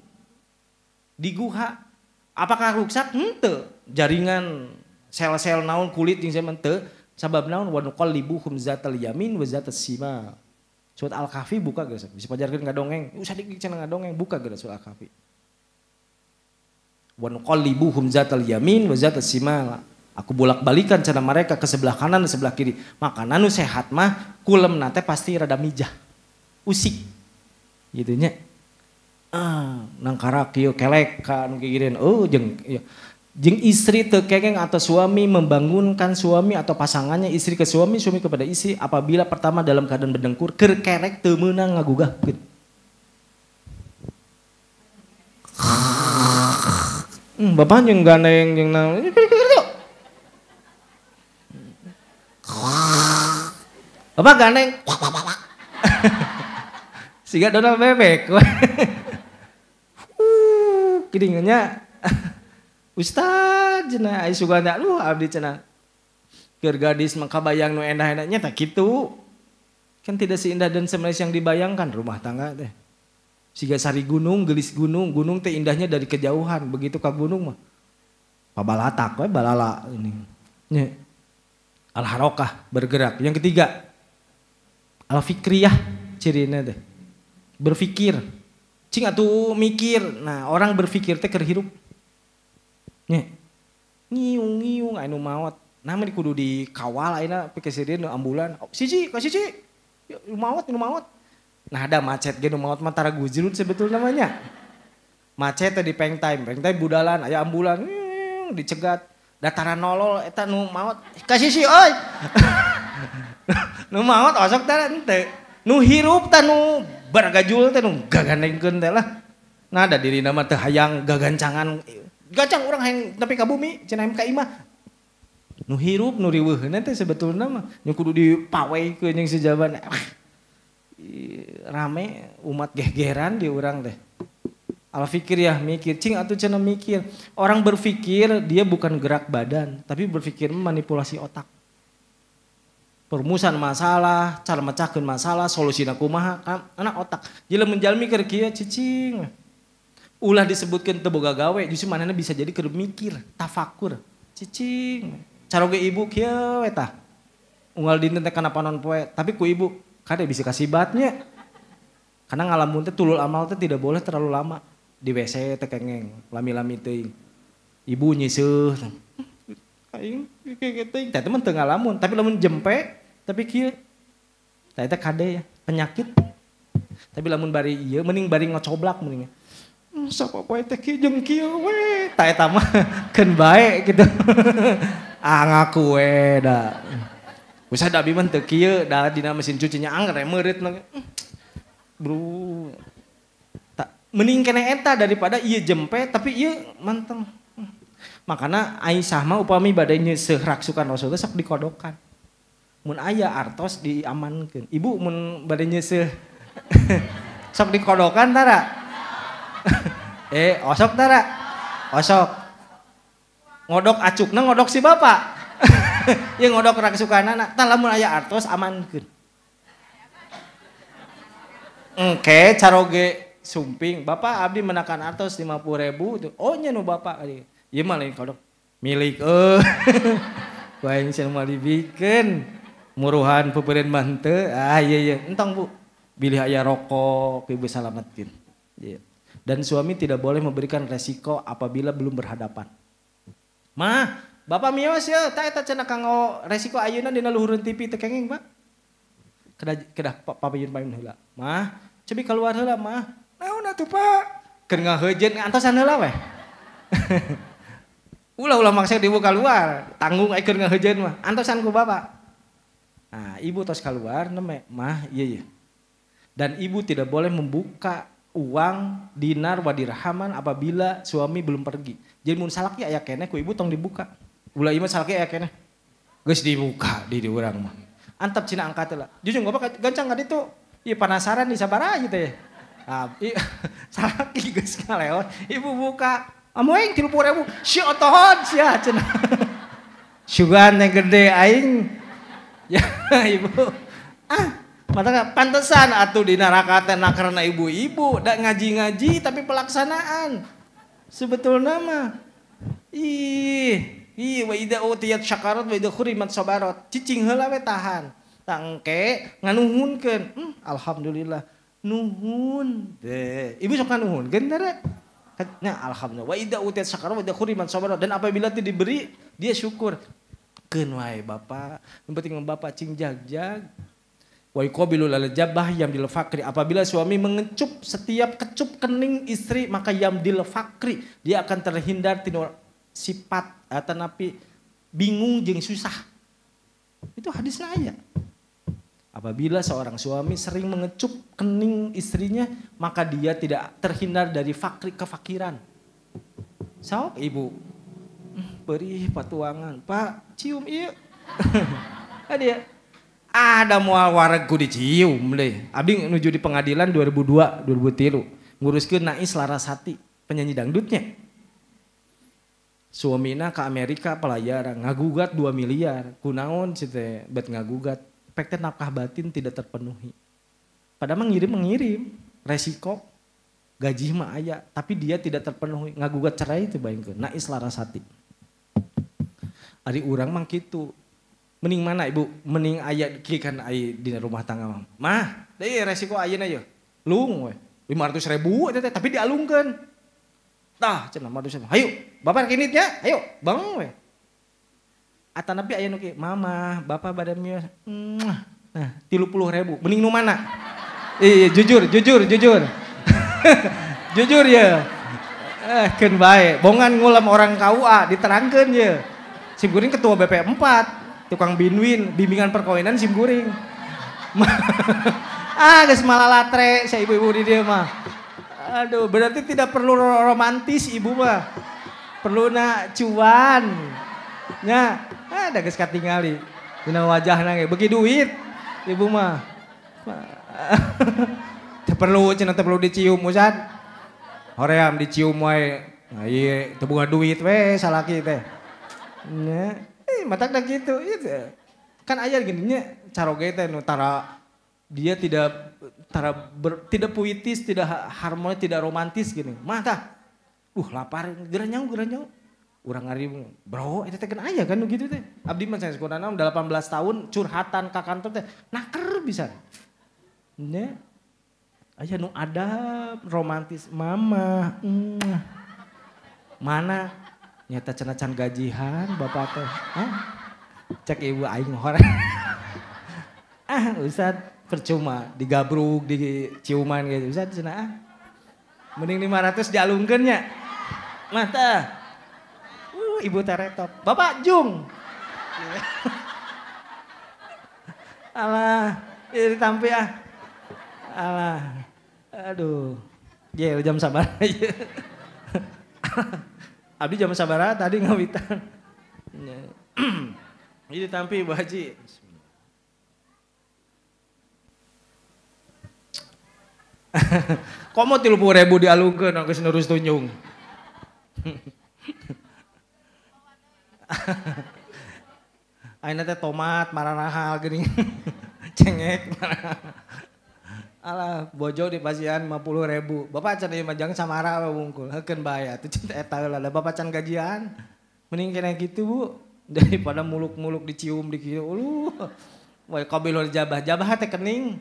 di guha. Apakah ruksak? Henteu. Jaringan sel-sel naon kulit jeung zaman teu. Sabab naon wa nuqallibuhum zatal yamin wa zatas simal. Surat Al-Kahfi buka geus. Bisa pajarkeun ngadongeng. Usah dik cenah ngadongeng buka geus surat Al-Kahfi. Wa nuqallibuhum zatal yamin wa zatas simal. Aku bolak-balikan cara mereka ke sebelah kanan dan sebelah kiri. Makanan nu sehat mah kulemna teh pasti rada mijah. Usik. Gitu nya. Ah, nangkara kieu kelek ka nu kieu. Oh, jeung ya. Jeung istri teu kengeng atau suami membangunkan suami atau pasangannya, istri ke suami, suami kepada istri apabila pertama dalam keadaan berdengkur keur kerek teu meunang ngagugahkeun. Bapak jeung gandeng jeung naon. Bapak gandeng. Siga Donald bebek. Kiringannya Ustaz cenah ai suganda lu abdi cenah. Keur gadis mah kabayang nu endah-endahnya tah kitu. Kan tidak seindah dan semanis yang dibayangkan rumah tangga teh. Siga sari gunung, gelis gunung, gunung teh indahnya dari kejauhan, begitu ka gunung mah pabalatak we balala ini. Nya. Al-harokah bergerak. Yang ketiga, al-fikriyah cirina teh. Berfikir. Cing atuh mikir. Nah, orang berfikir teh keur hirup. Nya. Ngiung-ngiung anu maot. Nah, mah kudu dikawal ayeuna pikeun nu ambulan. Siji, ka siji. Nu maot, nu maot. Nah, ada macet ge nu maot mah tara gujrut sebetulnya namanya. Macet teh di peng time budalan aya ambulan dicegat. Dataran nolol eta nu maot ka sisi euy. Nu maot osok teh henteu. Nu hirup teh nu baragajul teh nu gagandengkeun teh lah. Nah, da dirina mah teu hayang gagancangan. Gancang urang hayang nepi ka bumi cenah ka imah. Nu hirup nu riweuheuna teh sebetulna mah nu kudu dipaweikeun jeung sejaban. Rame umat gegeran di urang teh. Al-fikir ya mikir, cing atuh cenah mikir. Orang berpikir dia bukan gerak badan, tapi berpikir manipulasi otak. Perumusan masalah, cara mecahkeun masalah, solusina kumaha, anak otak. Jadi lamun jalmi keur kieu cicing. Ulah disebutkeun teu boga gawe, justru manehna bisa jadi keur mikir, tafakur. Cicing. Caroge ibu kieu we tah. Unggal dinten teh kana panon poe, tapi ku ibu kade bisa kasibatnya. Karena ngalamun teh tulul amal teh tidak boleh terlalu lama. Di WC teh kengeng, lami-lami teuing. Ibu nyiseuh. Aing kieu teuing. Teh teman teu ngalamun, tapi lamun jempe tapi kieu. Tah eta kade ya, penyakit. Tapi lamun bari ieu mending bari ngocoblak mending. Sapa poe teh kieu jeung kieu we. Tah eta mah keun bae gitu. Ah ngaku we da. Usah da abi mah teu kieu, da dina mesin cucinya angger meureut. Bro. Mending kene eta daripada ieu jempe tapi ieu manteng. Makana Aisyah mah upami bade nyeuseuh raksukan Rasul teh sok dikodokan. Mun aya artos diamankeun. Ibu mun bade nyeuseuh sok dikodokan tara? Osok tara? Osok. Ngodok acukna ngodok si bapak. Ieu ngodok raksukanana. Tah lamun aya artos amankeun. Engke caroge sumping, bapak abdi menakan artos 50.000, oh nya nu bapak, ieu mah lain kodok, milik wae cenah mah dibikeun, muruhan peupeurieun mah henteu, ah ieu ieu, entong bu, bilih aya rokok ibu salametkeun. Ieu. Dan suami tidak boleh memberikan resiko apabila belum berhadapan. Mah, bapak mios ya, tah eta cenah kanggo resiko ayeuna dina luhureun TV teu kenging, Pak. Kedah kedah papayun-payun heula. Mah, cobi keluar heula mah. Naon atuh Pak? Keur ngaheujeun antosan heula weh. Ulah-ulah maksa dibu keluar, tanggung ai keur ngaheujeun mah. Antosan ku bapak. Nah, ibu tos keluar neme, mah ieu ieu. Dan ibu tidak boleh membuka uang dinar wa dirhaman apabila suami belum pergi. Jadi mun salaki aya keneh ku ibu tong dibuka. Ulah ieu mah salaki aya keneh. Geus dibuka di urang mah. Antap cina angkat heula. Jujur bapak gancang ka ditu. Ieu penasaran di sabaraha ieu teh. Ah, salaki geus ngaleot, ibu buka. Amoeng 30.000. Si otohon sia cenah. Sugan yang gede aing. Ya ibu. Ah, Mata pantesan atuh di neraka teh nakerna ibu-ibu, da ngaji-ngaji tapi pelaksanaan. Sebetulna mah ih, ih wa idza utiyat syakarat wa idza khurimat sabarat. Cicing heula we tahan. Tangke nganuhunkeun. Alhamdulillah. Nuhun deh. Ibu sok nganuhunkeun teh. Nah, alhamdulillah. Wa idza utiyat syakarat wa idza khurimat sabarat. Dan apabila itu diberi, dia syukur. Keun wae bapak, yang penting bapak cing jag-jag. Wa yuqabilu lal jabah yamdil fakri. Apabila suami mengecup setiap kecup kening istri, maka yamdil fakri, dia akan terhindar tina sifat atau napi bingung jeung susah. Itu hadisna aya. Apabila seorang suami sering mengecup kening istrinya, maka dia tidak terhindar dari fakri, kefakiran. Sok ibu, perih patuangan, Pak cium ieu. Dia ada moal wareg ku dicium deh. Abdi nuju di pengadilan 2002, 2003 nguruskeun Nais Larasati, penyanyi dangdutnya. Suamina ke Amerika pelayaran ngagugat 2 miliar. Kunaon sih teh bet ngagugat. Pek teh nafkah batin tidak terpenuhi. Padahal mengirim resiko gaji mah aya, tapi dia tidak terpenuhi, ngagugat cerai itu bayangkeun Nais Larasati. Ari urang mah kitu. Mending mana ibu? Mending aya kieu kan aya dina rumah tangga mah. Mah, deui resiko ayeuna ye. Lung we. 500.000 eta teh tapi dialungkeun. Tah cenah 500.000. Hayu, bapak kinit nya, hayu, bang we. Atanapi aya nu kieu, mama, bapak bade mios. Nah, 30.000. Mending nu mana? Iya, jujur, jujur, jujur. Jujur ya. Keun bae. Bongan ngulam orang KUA diterangkeun ye. Sim kuring ketua BP 4. Tukang binwin, bimbingan perkawinan sim kuring. Ah, geus malalatre saya ibu-ibu di dia mah. Aduh, berarti tidak perlu romantis ibu mah. Perluna cuan. Nya, ada geus katingali. Dina wajahna ge beuki duit ibu mah. Teu perlu cenah teu perlu dicium Ustad. Hoream dicium wae. Nah, ieu teu boga duit we salaki teh. Nya. Matak dah gitu, itu kan ayah gini nya caroge teh nu tara dia tidak tara tidak puitis, tidak harmonis, tidak romantis gini. Mah tah, lapar, geura nyaung. Urang ngari bro, eta teh kan aya kan nu gitu teh. Abdi mah sanes kurang 18 tahun curhatan ka kantor teh naker bisa. Nya aya nu adab romantis mama. Mana nyata cenah can gajihan bapak teh. Hah? Cek ibu aing hore. Ah, Ustad percuma digabruk di ciuman gitu. Ustad cenah ah. Mending 500 dialungkeun nya. Mah tah. Ibu teretop. Bapak jung. Alah, ini ditampi ah. Alah. Aduh. Ye jam sabar aja. Abdi jam sabaraha tadi ngawitan. Ini ditampi Bu Haji. Kok mau 30.000 dialungkeun geus nurus tunjung. Ayeuna teh tomat maranahal geuning. Cengek. Alah, bojo di pasian 50.000. Bapak can ieu mah jang samara we wungkul. Heukeun bae atuh cinta eta heula da bapak can gajian. Mending kena gitu, Bu. Daripada muluk-muluk dicium di kieu. Uluh. Wa qabilul jabah, jabah teh kening.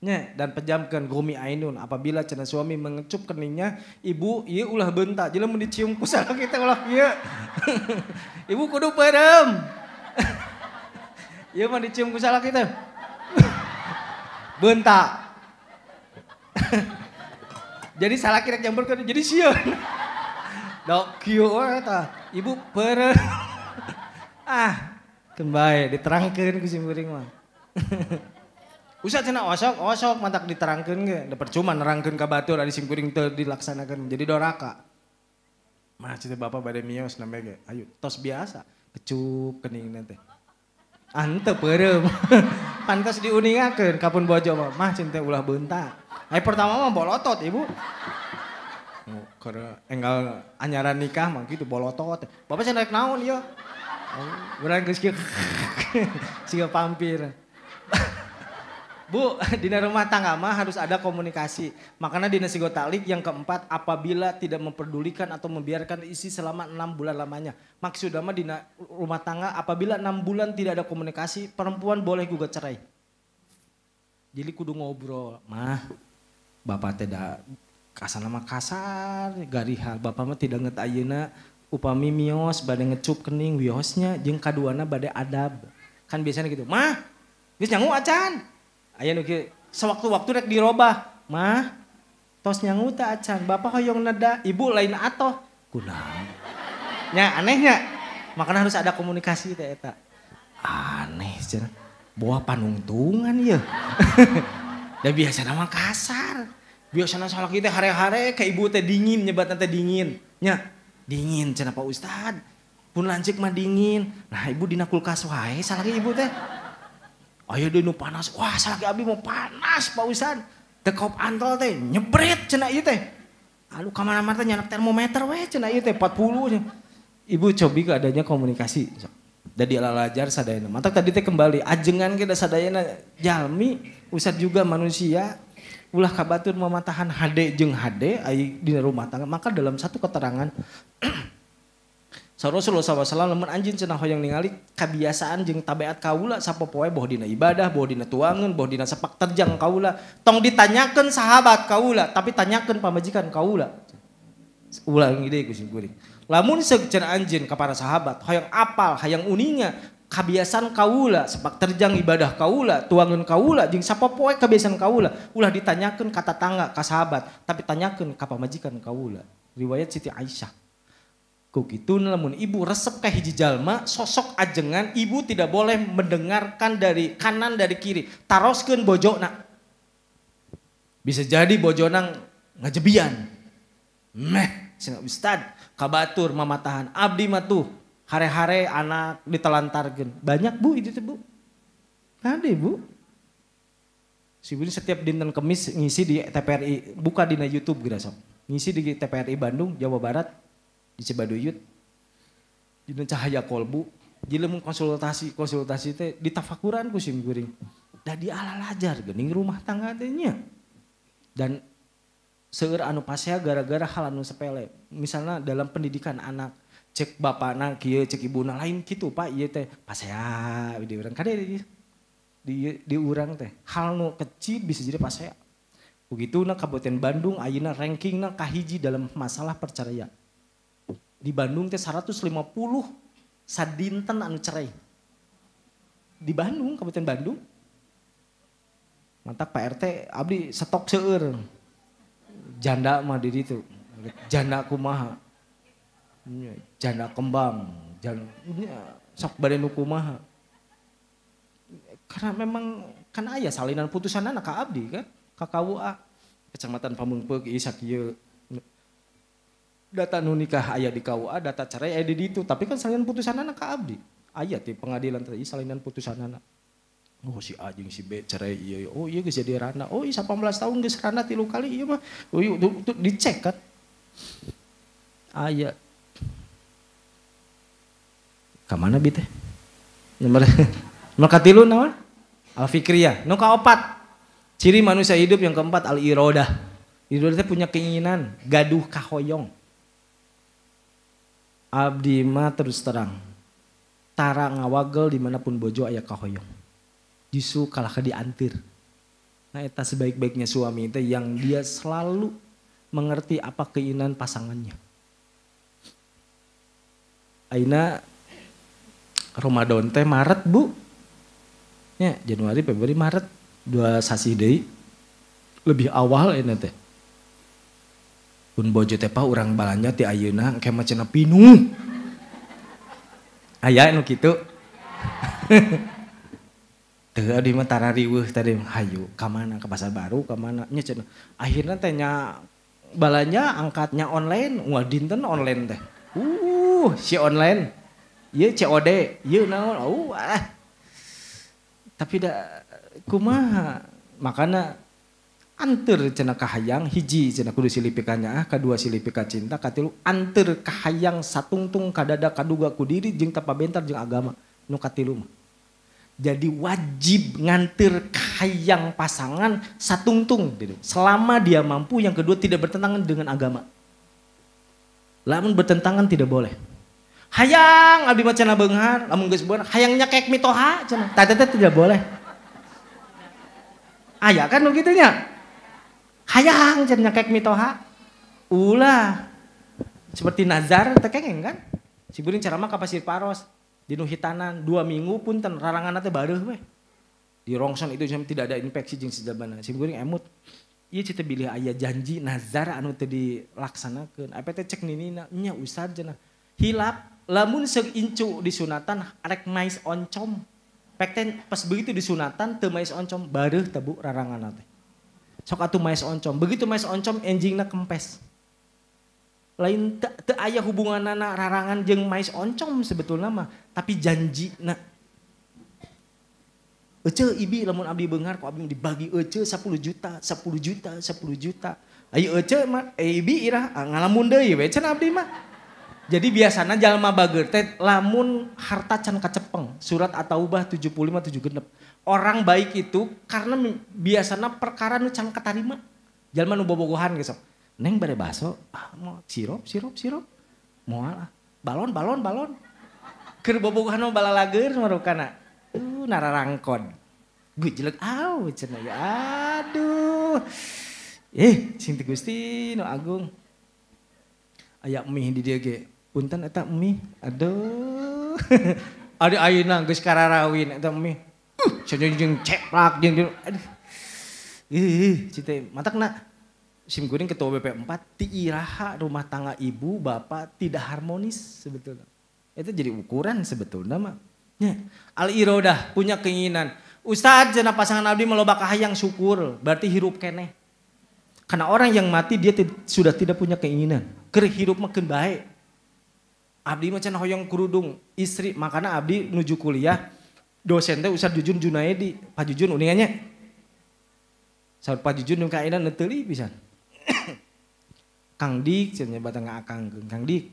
Nya dan pejamkeun gomi ainun. Apabila cenah suami mengecup keningnya, ibu ieu ulah bentak. Jelema mun dicium ku salaki teh ulah kieu. Ibu kudu peureum. Ieu mah dicium ku salaki teh. Bentak. Jadi salah kira nyamperkeun jadi sieun. Dok kieu we tah. Ibu peureum. Ah, keun bae diterangkeun ku sim kuring mah. Ustaz cenah osok mantak diterangkeun ge, da percuma nerangkeun ka batur ari sim kuring teu dilaksanakeun jadi doraka. Mah cenah bapak bade mios namanya ge. Ayo tos biasa, kecup keningna teh. Ah henteu peureum. Pantes diuningakeun ka pun bojo mah, mah cenah ulah beunta. Ai pertama mah bolotot ibu. Keur enggal anyaran nikah mah gitu bolotot. Bapak cenah rek naon ieu? Urang geus kieu. Siga pampir. Bu, dina rumah tangga mah harus ada komunikasi. Makanya dina sigo taklik yang keempat, apabila tidak memperdulikan atau membiarkan isi selama 6 bulan lamanya. Maksudnya mah dina rumah tangga apabila 6 bulan tidak ada komunikasi, perempuan boleh gugat cerai. Jadi kudu ngobrol, mah bapak tidak kasar mah kasar, garihal bapak mah tidak nget ayeuna upami mios bade ngecup kening wiosnya jeung kaduana bade adab. Kan biasanya gitu, mah geus nyangu acan. Aya nu kieu sewaktu-waktu rek dirobah, mah tos nyangu teh acan, bapak hoyong neda, ibu lain atoh. Kunaon? Nya anehnya. Makanya harus ada komunikasi teh eta. Aneh cenah. Boa panungtungan ieu. Da biasana mah kasar. Biasana salaki teh hare-hare ka ibu teh dingin nyebatna teh dingin. Nya dingin cenah Pak Ustad. Pun lanceuk mah dingin. Nah ibu dina kulkas wae salaki ibu teh. Ayo deui nu panas, wah salaki abdi mau panas Pak Ustad. Teu kop antol teh nyebret cenah ieu teh. Aduh ka mana-mana teh nyanak termometer we cenah ieu teh 40. Ibu cobi ke adanya komunikasi. Da dialalajar sadayana. Mantak tadi teh kembali ajengan ge da sadayana jalmi, Ustad juga manusia. Ulah kabatur mamatahan hade jeung hade ai dina rumah tangga. Maka dalam satu keterangan Rasulullah SAW lamun anjeun cenah hoyong ningali kebiasaan jeung tabiat kaula sapopoe boh dina ibadah, boh dina tuangeun, boh dina sepak terjang kaula. Tong ditanyakeun sahabat kaula, tapi tanyakeun pamajikan kaula. Ulang deui ku sim kuring. Lamun seuk cenah anjeun ka para sahabat hoyong apal, hayang uninga kebiasaan kaula, sepak terjang ibadah kaula, tuangeun kaula jeung sapopoe kebiasaan kaula, ulah ditanyakeun ka tatangga, ka sahabat, tapi tanyakeun ka pamajikan kaula. Riwayat Siti Aisyah. Ku kitu lamun ibu resep ka hiji jalma sosok ajengan ibu tidak boleh mendengarkan dari kanan dari kiri, taroskeun bojona. Bisa jadi bojona ngajebian. Meh cenah ustad kabatur mamatahan abdi mah tuh hare-hare anak ditelantarkeun. Banyak Bu itu teh Bu. Ada Bu. Si ibu setiap dinten Kemis ngisi di TPRI, buka dina YouTube geura sok. Ngisi di TPRI Bandung, Jawa Barat. Di Cibaduyut, dina Cahaya Kolbu, jadi lamun konsultasi teh ditafakuran ku sim kuring. Da dialalajar geuning rumah tangga teh nya. Dan seueur anu pasea gara-gara hal anu sepele. Misalnya dalam pendidikan anak, cek bapana kieu, cek ibuna lain kitu Pak ieu teh pasea di urang kade di urang teh. Hal nu kecil bisa jadi pasea. Begituna Kabupaten Bandung ayeuna rankingna kahiji dalam masalah perceraian. Di Bandung teh 150 sadinten anu cerai. Di Bandung, Kabupaten Bandung. Mantak Pak RT abdi stok seueur. Janda mah di ditu. Janda kumaha. Janda kembang, janda sok bade nu kumaha. Karena memang kan aya salinan putusanana ka abdi kan, ka KUA. Kecamatan Pameungpeuk ieu sakieu. Data nu nikah aya di KUA, data cerai aya di ditu, tapi kan salinan putusanana ka abdi. Aya ti pengadilan teh salinan putusanana. Oh si A jeung si B cerai ieu. Oh ieu geus jadi rana. Oh ieu 18 tahun geus rana 3 kali ieu mah. Oh ieu dicek kan. Aya. Ka mana bi teh? Nomor katilu naon? Al-Fikriyah. Nu kaopat. Ciri manusia hidup yang keempat al-iradah. Iradah teh punya keinginan, gaduh kahoyong. Abdi mah terus terang tara ngawagel dimanapun bojo aya kahoyong. Justru kalah ka diantir. Nah eta sebaik-baiknya suami teh yang dia selalu mengerti apa keinginan pasangannya. Ayeuna Ramadan teh Maret Bu. Ya, Januari, Februari, Maret 2 sasih deui. Lebih awal ayeuna teh. Pun bojo teh pa urang balanja ti ayeuna engke mah cenah pinuh. Aya nu kitu. Teu abdi mah tara riweuh tadi hayu ka mana ka pasar baru ka mana nya cenah. Akhirna teh nya balanja angkatnya online, wah dinten online teh. Si online. Ieu COD, ieu naon? Ah. Tapi da kumaha makana anteur cenah kahayang hiji cenah kudu silih pikanyaah, kadua silih pikacinta, katilu anteur kahayang satungtung kadada kaduga ku diri jeung tapabentar jeung agama nu katilu mah. Jadi wajib ngantir hayang pasangan satungtung gitu. Selama dia mampu, yang kedua tidak bertentangan dengan agama. Lamun bertentangan tidak boleh. Hayang abdi mah cenah beunghar, lamun geus beunghar hayang nyekek mitoha cenah. Tah teh tidak boleh. Aya kan nu kitu nya. Hayang cenah nyekek mitoha. Ulah. Seperti nazar teh kengeng kan? Siguring ceramah ka Pasir Paros. Di nu hitanan 2 minggu punten raranganna teh bareuh we. Di rongson itu tidak ada infeksi jeung sejabana. Sim kuring emut. Ieu cita bilih aya janji nazar anu teu dilaksanakeun. Apa teh cek ninina nya ustad cenah. Hilap lamun seung incu disunatan arek mais oncom. Pek teh pas begitu disunatan teu mais oncom bareuh teh Bu raranganna teh. Sok atuh mais oncom. Begitu mais oncom enjingna kempes. Lain teu aya hubunganana rarangan jeung mais oncom sebetulna mah, tapi janjina. Ece ibi lamun abdi beunghar ku abdi dibagi ece 10 juta, 10 juta, 10 juta. Ayo ece mah ibi irah ngalamun deui we cenah abdi mah. Jadi biasana jalma bager teh lamun harta can kacepeng, surat At-Taubah 75 76. Orang baik itu karena biasana perkara nu can katarima. Jalma nu bobogohan ge sok. Neng bare baso, ah mau sirup, sirup, sirup, moal ah, balon, balon, balon. Keur bobogohan mah balalager marukana. Nararangkon. Gujelek aw cenah ya. Aduh. Sing teu Gusti nu agung. Aya mie di dieu ge. Punten eta mie. Aduh. Adi ayeuna geus kararawin eta mie. Cenah jeung ceplak jeung aduh. Ih, cite matakna. Sim kuring ketua BP4 ti iraha rumah tangga ibu bapak tidak harmonis sebetulnya. Itu jadi ukuran sebetulnya mah. Ya. Al irodah punya keinginan. Ustaz cenah pasangan abdi mah loba kahayang syukur, berarti hirup keneh. Karena orang yang mati dia sudah tidak punya keinginan. Keur hirup mah keun bae. Abdi mah cenah hoyong kerudung istri, makana abdi nuju kuliah dosen teh Ustaz Jujun Junaedi, Pak Jujun uningannya. Saur Pak Jujun nu kaina neuteli pisan. Kang Dik cenah nyebatan ka Akang, Kang Dik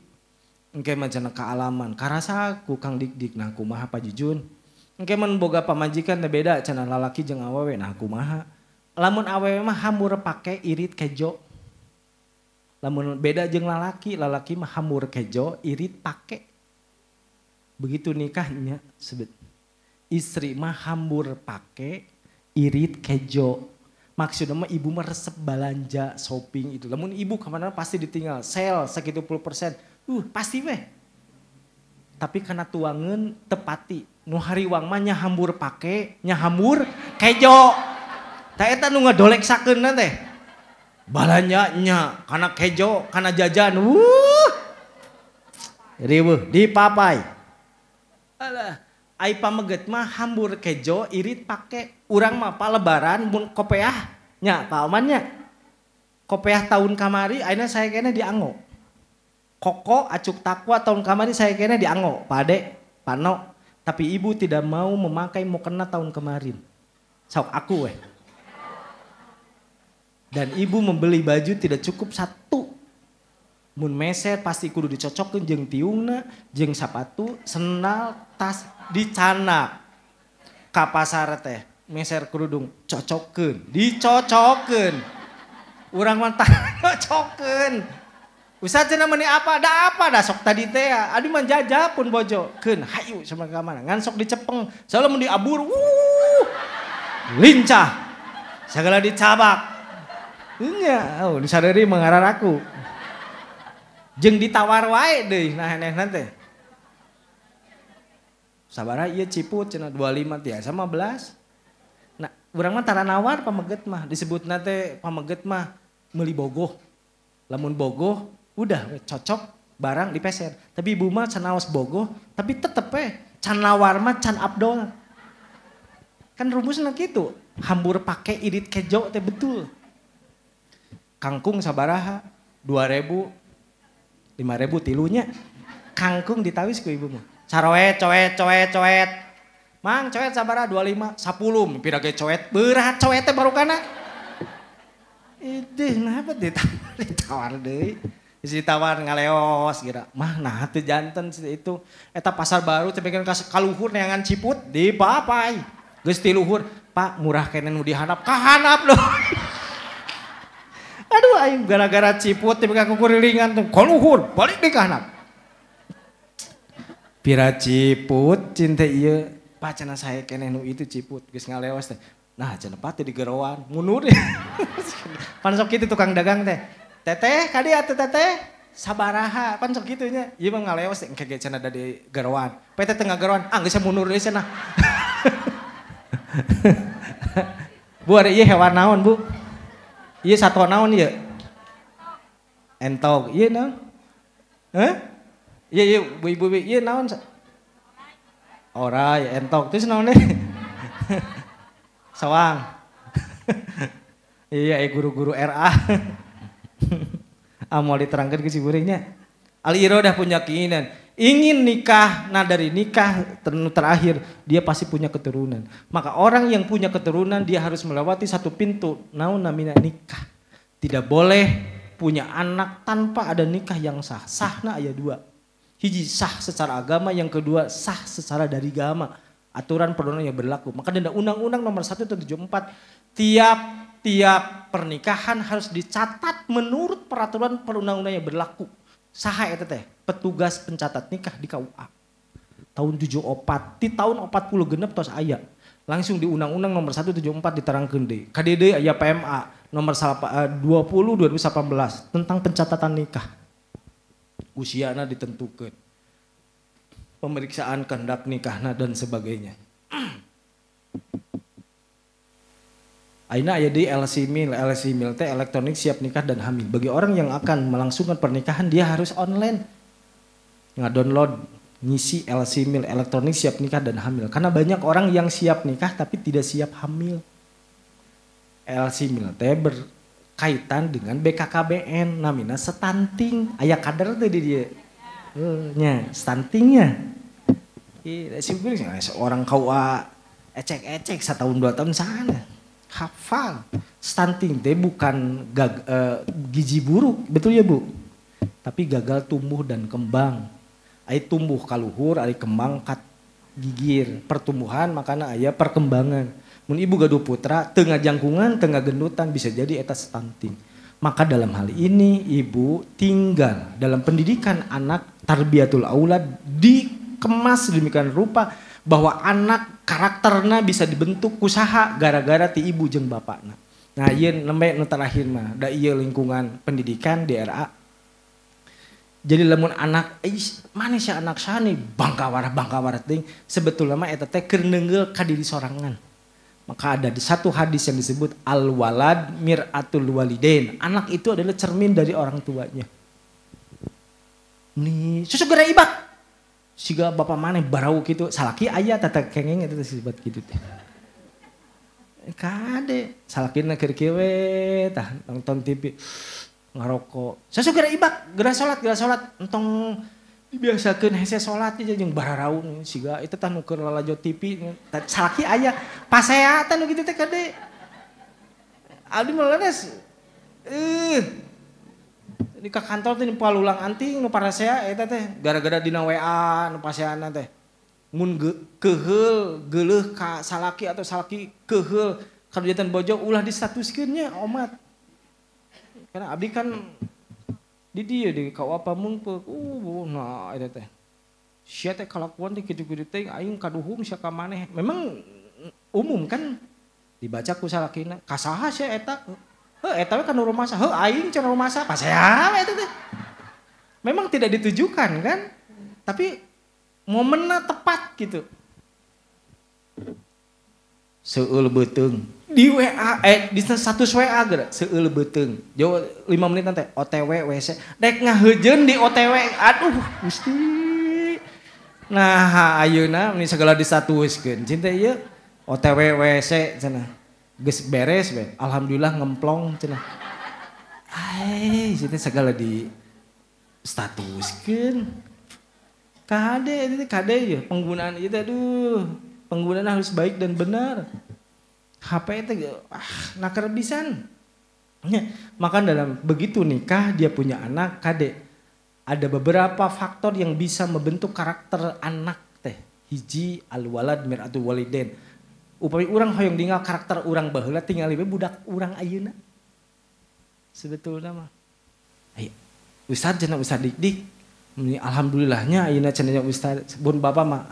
engke mah cenah kaalaman karasa ku Kang Dik dik nah kumaha Pak Jujun. Engke mun boga pamajikan teh beda cenah lalaki jeung awewe nah kumaha. Lamun awewe mah hambur pake irit kejo. Lamun beda jeung lalaki, lalaki mah hambur kejo irit pake. Begitu nikahnya sebet. Istri mah hambur pake irit kejo. Maksudnya mah ibu mah resep balanja shopping itu. Lamun ibu kemana pasti ditinggal sel segitu 10%. Pasti weh. Tapi karena tuangan tepati. Nu hariwang mah nya hambur pake, nya hambur kejo. Tah eta nu ngadoleksakeun teh. Balanja nya kana kejo, kana jajan. Riweuh dipapai. Alah, ai pameget mah hambur kejo irit pake. Urang mah palebaran mun kopeah nya paoman nya. Kopeah tahun kamari ayeuna saya kena dianggo. Koko acuk takwa tahun kamari saya kena dianggo, pade, pano. Tapi ibu tidak mau memakai mukena tahun kemarin. Sok aku weh. Dan ibu membeli baju tidak cukup satu. Mun meser pasti kudu dicocokeun jeung tiungna, jeung sapatu, sendal, tas dicanak. Ka pasar teh meser kerudung cocokeun, dicocokeun. Urang mah tah cocokeun. Ustaz cenah meuni apa? Da apa da sok tadi teh. Adi mah jajah pun bojo. Keun hayu sama ka mana? Ngan sok dicepeng. Soalnya mun diabur, lincah. Segala dicabak. Nya, oh disadari mengarar aku. Jeung ditawar wae deui nah aneh teh. Sabaraha ieu ciput cenah 25 tiasa 15. Nah, urang mah tara nawar pameget mah disebutna teh pameget mah meuli bogoh. Lamun bogoh udah cocok barang dipeser. Tapi ibu mah can naos bogoh tapi tetep we can nawar mah can abdol. Kan rumusna kitu, hambur pake irit kejo teh betul. Kangkung sabaraha 2000 5000 tilunya. Kangkung ditawis ku ibu mah. Caroet, coet, coet, coet. Mang coet sabaraha 25, 10 pira ge coet. Berat coet teh barukana. Idih, kenapa ditawar deui? Si tawar ngaleos gira. Mah nah teu janten itu eta pasar baru teh ka kaluhur neangan ciput di papai. Geus ti luhur, Pak murah keneh nu dihandap, ka handap loh. Aduh aing gara-gara ciput teh ka kukurilingan teh kaluhur balik di ka handap. Pira ciput cinta ieu, Pak cenah sae keneh nu itu ciput geus ngaleos teh. Nah cenah Pak teh digeroan mundur. Pan sok kitu tukang dagang teh. Teteh kadi atuh teteh sabaraha pan sok kitu nya. Ieu mah ngaleos engke ge cenah da di geroan. Pe teh teu ngageroan, ah geus mundur deui cenah. Bu ari ieu hewan naon, Bu? Ieu satwa naon ieu? Entog. Ieu naon? Hah? Ieu ieu Bu ibu ieu naon? Orai, entok. Terus naon deui? Soang. Iya, guru-guru RA. Ah, mau diterangkan ke si buringnya. Al-iradah punya keinginan, ingin nikah. Nah dari nikah terakhir dia pasti punya keturunan. Maka orang yang punya keturunan dia harus melewati satu pintu, naon namina nikah. Tidak boleh punya anak tanpa ada nikah yang sah. Sahna aya dua. Hiji sah secara agama, yang kedua sah secara dari agama. Aturan perundang yang berlaku. Maka denda Undang-Undang Nomor 1 tahun 74 tiap pernikahan harus dicatat menurut peraturan perundang-undang yang berlaku. Saha eta teh petugas pencatat nikah di KUA. Tahun 74, di tahun 40 genep tos aya. Langsung di Undang-Undang Nomor 174 diterangkeun deui. KDD aya PMA Nomor 20 2018 tentang pencatatan nikah. Usiana ditentukan. Pemeriksaan kehendak nikahna dan sebagainya. Aina aya di LC-Mil, LC-Mil teh elektronik siap nikah dan hamil. Bagi orang yang akan melangsungkan pernikahan dia harus online. Ngadownload, ngisi LC-Mil elektronik siap nikah dan hamil. Karena banyak orang yang siap nikah tapi tidak siap hamil. LC-Mil teh berkaitan dengan BKKBN namina stunting. Aya kader teh di dia. Nya, stuntingnya. Ih, seorang KUA ecek-ecek setahun 2 tahun sana. Hafal. Stunting teh bukan gizi buruk, betul ya Bu? Tapi gagal tumbuh dan kembang. Ai tumbuh kaluhur, ai kembang kat gigir. Pertumbuhan makana aya perkembangan. Mun ibu gaduh putra teu ngajangkungan, teu ngagendutan bisa jadi eta stunting. Maka dalam hal ini ibu tinggal dalam pendidikan anak tarbiyatul aulad dikemas demikian rupa bahwa anak karakterna bisa dibentuk kusaha gara-gara ti ibu jeung bapakna. Nah ieu nembe nu terakhir mah da ieu lingkungan pendidikan di RA. Jadi lamun anak mana sia anak sani bangkawarah teuing sebetulna mah eta teh keur neunggeul ka diri sorangan. Maka ada di satu hadis yang disebut al-walad mir'atul walidain. Anak itu adalah cermin dari orang tuanya. Nih, susu geura ibak. Siga bapak maneh barau kitu, salaki aya tata kengeng eta disebut kitu teh. Kade, salakina keur kieu we tah nonton TV ngarokok. Susu geura ibak, geura salat, entong dibiasakeun hese salat jeung bararaun siga itu tah nu keur lalajo TV salaki aya pasea tah nu kitu teh kade. Abdi mah di ka kantor teh palulang anting nu parasea eta teh gara-gara dina WA nu paseana teh mun keuheul geuleuh ka salaki atau salaki keuheul ka janten bojo ulah distatuskeun nya omat. Karena abdi kan di dia di KUA Pamumpek, nah eta teh. Sia teh kalakuan teh kitu-kitu teh aing kaduhung sia ka maneh. Memang umum kan dibaca ku salakina, kasaha sia eta? Heuh eta we ka nu rumasa, heuh aing cenah rumasa, pasea we eta teh. Memang tidak ditujukan kan? Tapi momenna tepat gitu. Seueul beuteung di WA di status WA geura seueul beuteung. Jauh 5 menit nanti OTW WC rek ngaheujeun di OTW. Aduh Gusti. Nah ayeuna meni segala distatuskeun. Cinta ieu OTW WC cenah. Geus beres we. Alhamdulillah ngemplong cenah. Ai cinta segala di statuskeun. Kade itu kade ya penggunaan itu aduh. Penggunaan harus baik dan benar. HP itu naker pisan. Ya, maka dalam begitu nikah dia punya anak kade. Ada beberapa faktor yang bisa membentuk karakter anak teh. Hiji al-walad mir'atul walidain. Upami urang hoyong tinggal karakter urang baheula tinggal we budak urang ayeuna. Sebetulna mah. Ayo, Ustaz cenah Ustaz Dik-dik. Alhamdulillahnya ayeuna cenah Ustaz bun bapak mah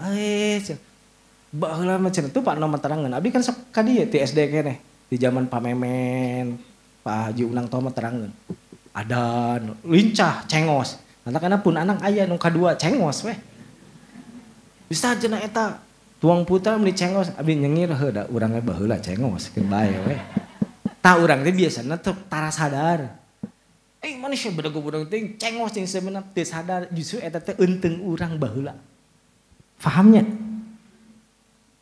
baheula mah cenah tuh Pak Nomor terangan. Abdi kan sok ka dieu ti SD keneh di zaman Pak Memen, Pak Haji Unang Toma terangan. Ada lincah cengos. Nanti karena pun anak aya nu kadua cengos weh. Ustaz cenah eta tuang putra meni cengos abdi nyengir heuh da urang ge baheula cengos keun bae weh. Tah urang teh biasana teu tara sadar. Manusia bedego-bedego teh cengos jeung sebenarnya teu sadar justru eta teh eunteung urang baheula. Fahamnya?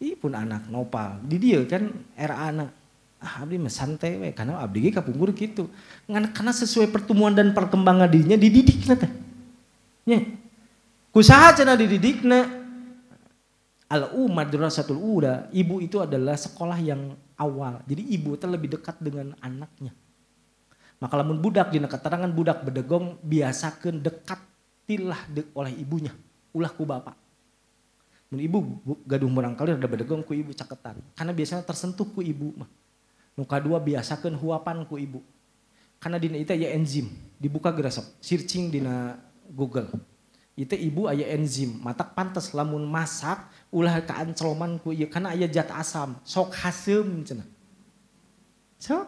Ih pun anak nopal di dieu kan era anak. Ah abdi mah santai we karena abdi ge kapungkur kitu. Ngan karena sesuai pertumbuhan dan perkembangan dirinya dididikna teh. Nya. Kusaha cenah dididikna? Al-ummu madrasatul ula, ibu itu adalah sekolah yang awal. Jadi ibu itu lebih dekat dengan anaknya. Maka lamun budak dina keterangan budak bedegong biasakeun dekatilah oleh ibunya, ulah ku bapak. Mun ibu gaduh murangkali rada bedegong ku ibu caketan. Karena biasanya tersentuh ku ibu mah. Nu kadua biasakeun huapan ku ibu. Karena dina itu aya enzim, dibuka geura sok, searching dina Google. Itu ibu aya enzim, matak pantes lamun masak ulah kaancloman ku ieu karena aya zat asam, sok haseum cenah. Sok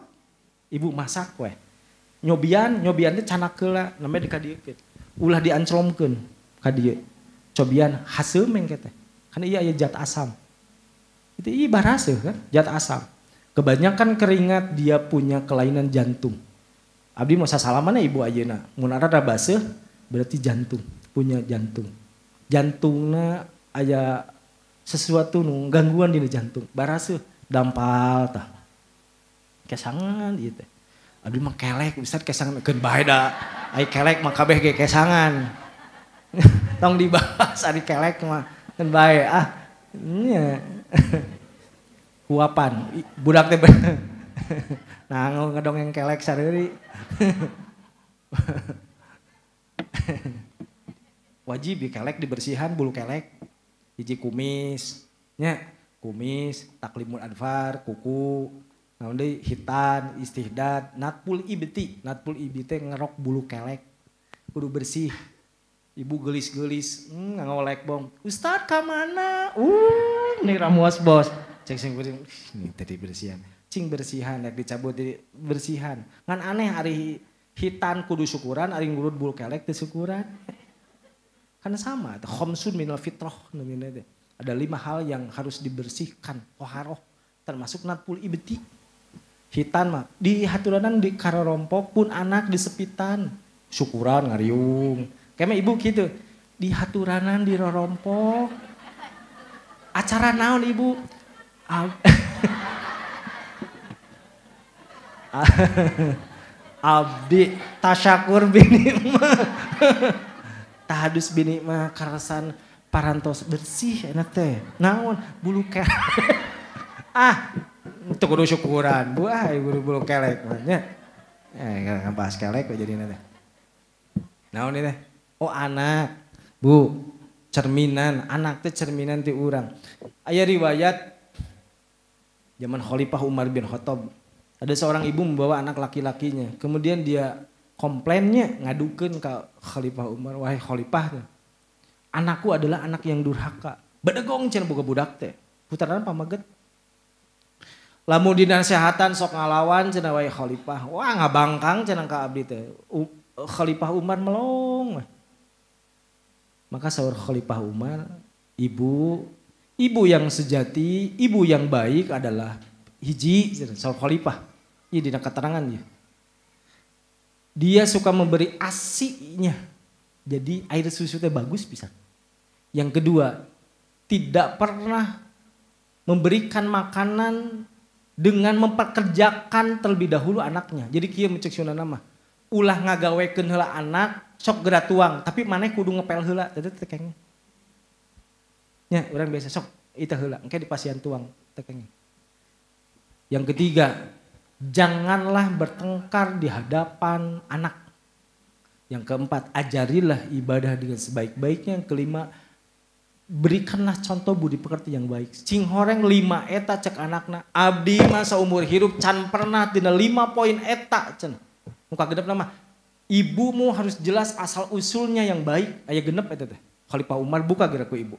ibu masak weh. Nyobian, nyobian teh canak heula namanya dikadiekeun. Ulah dianclomkeun ka dieu. Cobian haseum engke teh. Karena ieu aya zat asam. Itu ieu baraseuh kan, zat asam. Kebanyakan keringat dia punya kelainan jantung. Abdi mau sasalamanna ibu ayeuna, mun rada baseuh berarti jantung, punya jantung. Jantungna aya sesuatu nu gangguan dina jantung, baraseuh dampal tah. Kesangan ieu teh. Abdi mah kelek, Ustaz kesangan keun bae da. Ai kelek mah kabeh ge kesangan. Tong dibahas ari kelek mah keun bae ah. Nya. Huapan budak teh nah ngedongeng kelek sareureui. Wajib di kelek dibersihan bulu kelek. Hiji kumis nya, kumis, taklimul adfar, kuku, naon deui hitan, istihdad, natpul ibti ngerok bulu kelek. Kudu bersih. Ibu gelis-gelis, ngolek bong. Ustaz ka mana? Nih ramuas bos. Cek sing kuring, ini tadi bersihan. Cing bersihan, rek dicabut di bersihan. Ngan aneh ari hitan kudu syukuran, ari ngurut bulu kelek teu syukuran. Karena sama, khamsun minal fitrah namanya teh. Ada 5 hal yang harus dibersihkan, toharoh, termasuk natpul ibti. Hitan mah di haturanan di karorompok pun anak disepitan, syukuran ngariung. Kayak ibu gitu, di haturanan di rorompok. Acara naon ibu? Abdi tasyakur binikmah. Tahadus binikmah karasan parantos bersih enak teh. Naon bulu kelek. Ah, teu kudu syukuran. Bu ah bulu kelek mah nya. Ngebahas kelek we jadina teh. Naon ieu teh? Oh anak. Bu, cerminan, anak teh cerminan ti urang. Aya riwayat zaman Khalifah Umar bin Khattab. Ada seorang ibu membawa anak laki-lakinya. Kemudian dia komplainnya ngadukeun ka Khalifah Umar, wahai Khalifah, anakku adalah anak yang durhaka. Bedegong cenah boga budak teh. Putaran pamaget. Lamun dinasehatan sok ngalawan cenah wahai Khalifah. Wah ngabangkang cenah ka abdi teh. Khalifah Umar melong. Maka saur Khalifah Umar, ibu yang sejati, ibu yang baik adalah hiji saur Khalifah. Ieu dina keterangan dia. Dia suka memberi asinya. Jadi air susu teh bagus pisan. Yang kedua, tidak pernah memberikan makanan dengan memperkerjakan terlebih dahulu anaknya. Jadi kieu mencek sunana mah, ulah ngagawekeun heula anak, sok geura tuang, tapi maneh kudu ngepel heula, teh teh kenging. Nya, urang biasa sok itu heula, engke di pasian tuang teh kenging. Yang ketiga, Janganlah bertengkar di hadapan anak. Yang keempat, ajarilah ibadah dengan sebaik-baiknya. Yang kelima, berikanlah contoh budi pekerti yang baik. Cing horeng 5 eta cek anakna. Abdi masa umur hirup can pernah tina 5 poin eta cenah. Muka genep nama. Ibumu harus jelas asal usulnya yang baik. Aya genep eta teh. Khalifah Umar buka geura ku ibu.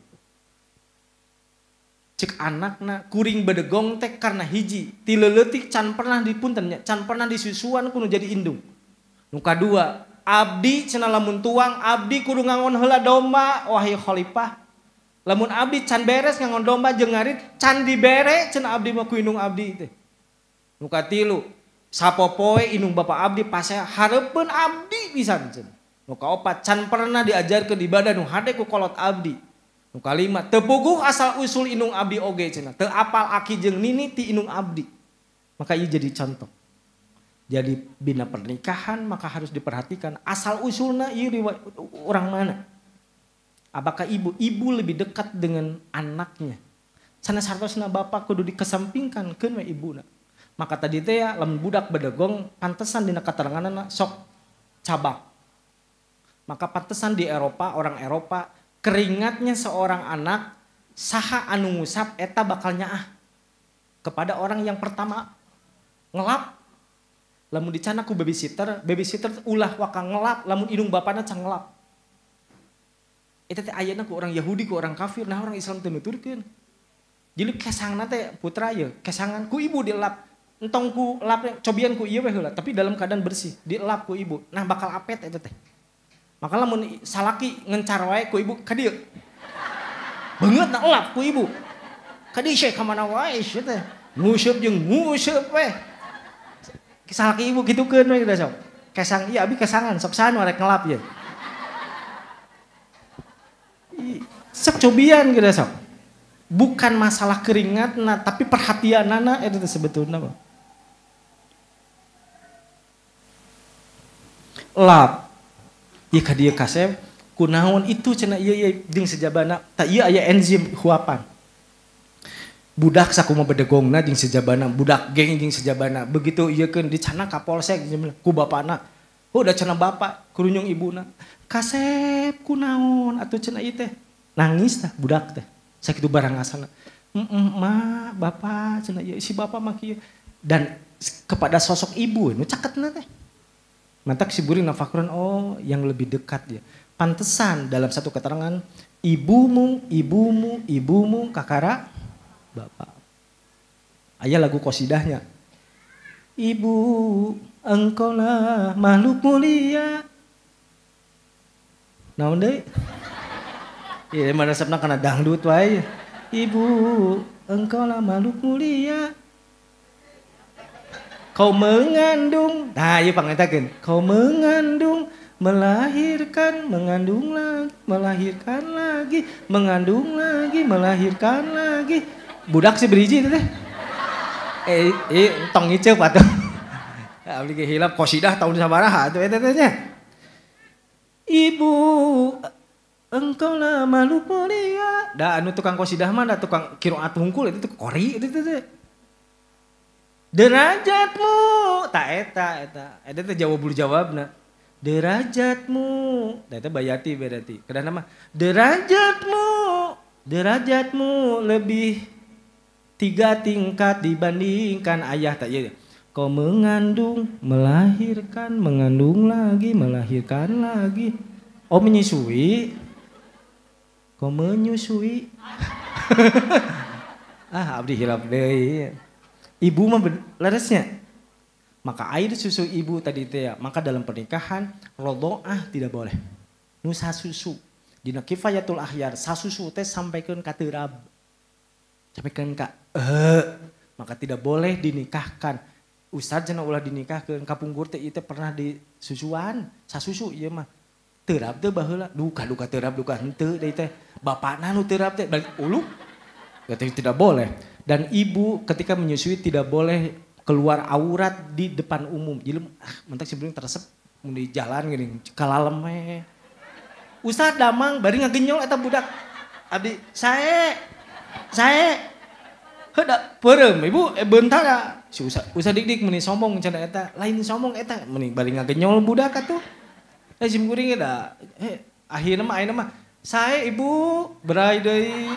Cek anakna kuring bedegong teh karena hiji ti leuletik can pernah dipunten nya, can pernah disusuan kudu jadi indung. Nu kadua, abdi cenah lamun tuang abdi kudu ngangon heula domba wahai khalifah. Lamun abdi can beres ngangon domba jeung ngarit can dibere cenah abdi mah ku indung abdi teh. Nu katilu, sapopoe indung bapa abdi pasea hareupeun abdi pisan cenah. Nu kaopat, can pernah diajarkeun ibadah nu hade ku kolot abdi. Nu kalima, teu puguh asal usul indung abdi oge cenah, teu apal aki jeung nini ti indung abdi. Maka ieu jadi contoh. Jadi bina pernikahan maka harus diperhatikan asal usulna ieu orang mana. Apakah ibu? Ibu lebih dekat dengan anaknya. Sanes hartosna bapak kudu dikesampingkan keun we ibuna. Maka tadi teh ya lamun budak bedegong pantesan dina kateranganna sok cabak. Maka pantesan di Eropa, orang Eropa keringatnya seorang anak saha anu ngusap eta bakal nyaah kepada orang yang pertama ngelap. Lamun dicana ku babysitter, babysitter ulah waka ngelap lamun indung bapana can ngelap. Eta teh ayana ku orang Yahudi, ku orang kafir, nah orang Islam teu nuturkeun. Jadi kesangna teh putra ye, kesangan ku ibu dilap. Entong ku lap cobian ku ieu we heula, tapi dalam keadaan bersih, dilap ku ibu. Nah bakal apet eta teh. Maka lamun salaki ngencar wae ku ibu ka dieu. Beungeut na elap ku ibu. Ka dieu ka mana wae ieu teh. Nguseup jeung nguseup we. Salaki ibu kitukeun we da sok. Kesang ieu abi kesangan sok saha nu arek ngelap ieu. Sok cobian gitu sok. Bukan masalah keringatna tapi perhatianana eta teh sebetulna mah. Lap. Ieu ka dieu kasep kunaon itu cenah ieu ieu jeung sejabana tah ieu aya enzim huapan. Budak sakumaha bedegongna jeung sejabana, budak geng jeung sejabana. Begitu ieu keun dicana ka polsek ku bapana. Oh da cenah bapak kurunyung ibuna. Kasep kunaon atuh cenah ieu teh. Nangis tah budak teh. Sakitu barang asana. Ma, bapak cenah ieu si bapak mah kieu. Dan kepada sosok ibu nu caketna teh. Mantak si buring nafakuran oh yang lebih dekat ya. Pantesan dalam satu keterangan ibumu, ibumu, ibumu kakara bapak. Aya lagu kosidahnya. Ibu engkaulah makhluk mulia. Naon deui? Ieu mah resepna kana dangdut wae. Ibu engkaulah makhluk mulia. Kau mengandung, nah ieu pangetakeun. Kau mengandung, melahirkan, mengandung lagi, melahirkan lagi, mengandung lagi, melahirkan lagi. Budak sih beriji itu teh. Tong ngiceup atuh. Abdi ge hilap qasidah tahun sabaraha atuh eta teh nya. Ibu engkaulah makhluk mulia. Da anu tukang qasidah mah da tukang qiraat hungkul itu tuh qori itu teh. Derajatmu tak eta eta eta teh jawabul jawabna. Derajatmu da eta bayati berarti. Kedahna mah derajatmu, derajatmu lebih 3 tingkat dibandingkan ayah tak iya. Kau mengandung, melahirkan, mengandung lagi, melahirkan lagi. Oh menyusui. Kau menyusui. Ah abdi hilap deui. Ibu mah leresnya. Maka air susu ibu tadi teh ya. Maka dalam pernikahan rodhoah tidak boleh. Nu sasusu. Dina Kifayatul Akhyar sasusu teh sampaikeun ka teurab. Sampaikeun ka maka tidak boleh dinikahkan. Ustaz cenah ulah dinikahkeun kapungkur teh ieu teh pernah disusuan, sasusu ieu mah. Teurab teh baheula, duka duka teurab duka henteu deui teh. Bapakna nu teurab teh balik ulu. Katanya tidak boleh. Dan ibu ketika menyusui tidak boleh keluar aurat di depan umum. Jadi mentak sebelum teresep mun di jalan gini kalalem we. Ustaz damang bari ngagenyol eta budak. Abdi sae. Sae. Heuda peureum ibu bentar ya. Si usah dik-dik meni sombong cenah eta, lain sombong eta meni bari ngagenyol budak atuh. Sim kuring da akhirna mah ayeuna mah sae ibu berai deui.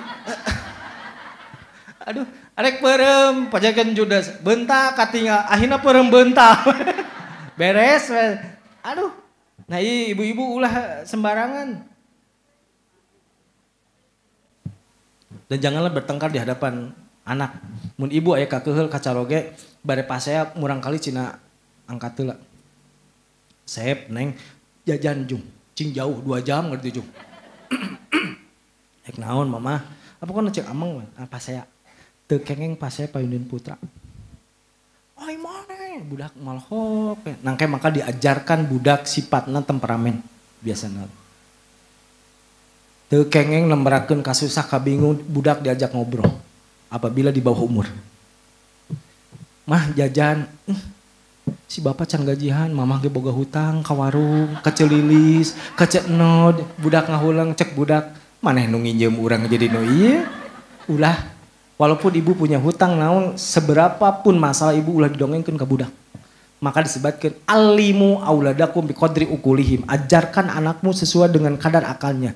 Aduh, arek peureum pajakeun judas bentak katingal akhirna peureum bentak. Beres. Aduh. Nah, ibu-ibu ulah sembarangan. Dan janganlah bertengkar di hadapan anak. Mun ibu aya kakeheul kacaroge bare pasea murang kali cina angkat heula. Sep neng jajan jung, cing jauh 2 jam ngerti jung. Ek naon mama? Apa kono cek ameng pasea. Teu kengeng pasea payuneun putra. Ai mana budak malhok. Nangke maka diajarkan budak sifatna temperamen biasana. Teu kengeng nemberakeun kasusah kabingung budak diajak ngobrol apabila di bawah umur. Mah jajan, si bapak can gajihan, mamah ge boga hutang ka warung, ka Celilis, ka Cenod, budak ngahulang cek budak, maneh nu nginjem urang jadi nu ieu. Ulah, walaupun ibu punya hutang naon seberapa pun masalah ibu ulah didongengkeun ka budak. Maka disebutkan alimu auladakum biqadri ukulihim, ajarkan anakmu sesuai dengan kadar akalnya.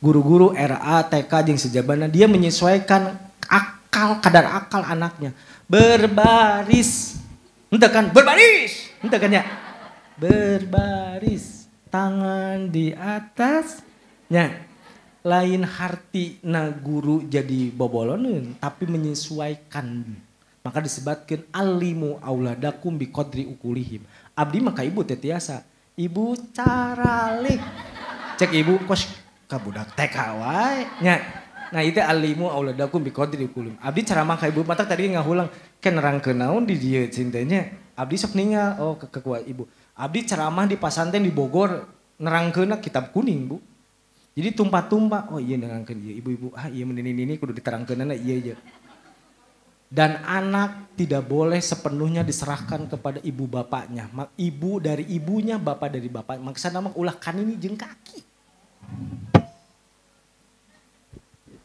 Guru-guru RA, TK jeung sejabana dia menyesuaikan akal kadar akal anaknya. Berbaris. Henteu kan berbaris. Henteu kan ya. Berbaris, tangan di atas nya. Lain hartina guru jadi boboloneun tapi menyesuaikan. Maka disebutkan alimu auladakum biqadri ukulihim. Abdi maka ibu teh tiasa. Ibu caralik. Cek ibu kos ka budak TK wae nya. Nah itu alimu auladakum biqadri ukulihim. Abdi ceramah ka ibu matak tadi ngahulang ke nerangkeun naon di dieu cintanya. Abdi sok ningal oh kekuat ibu. Abdi ceramah di pasantren di Bogor nerangkeunna kitab kuning bu. Jadi tumpah-tumpah oh iya nerangkeun ieu ibu-ibu ah iya mending ini kudu diterangkeunna iya iya. Dan anak tidak boleh sepenuhnya diserahkan kepada ibu bapaknya. Ibu dari ibunya, bapak dari bapak. Maksudna mah ulah kanini jeung kaki.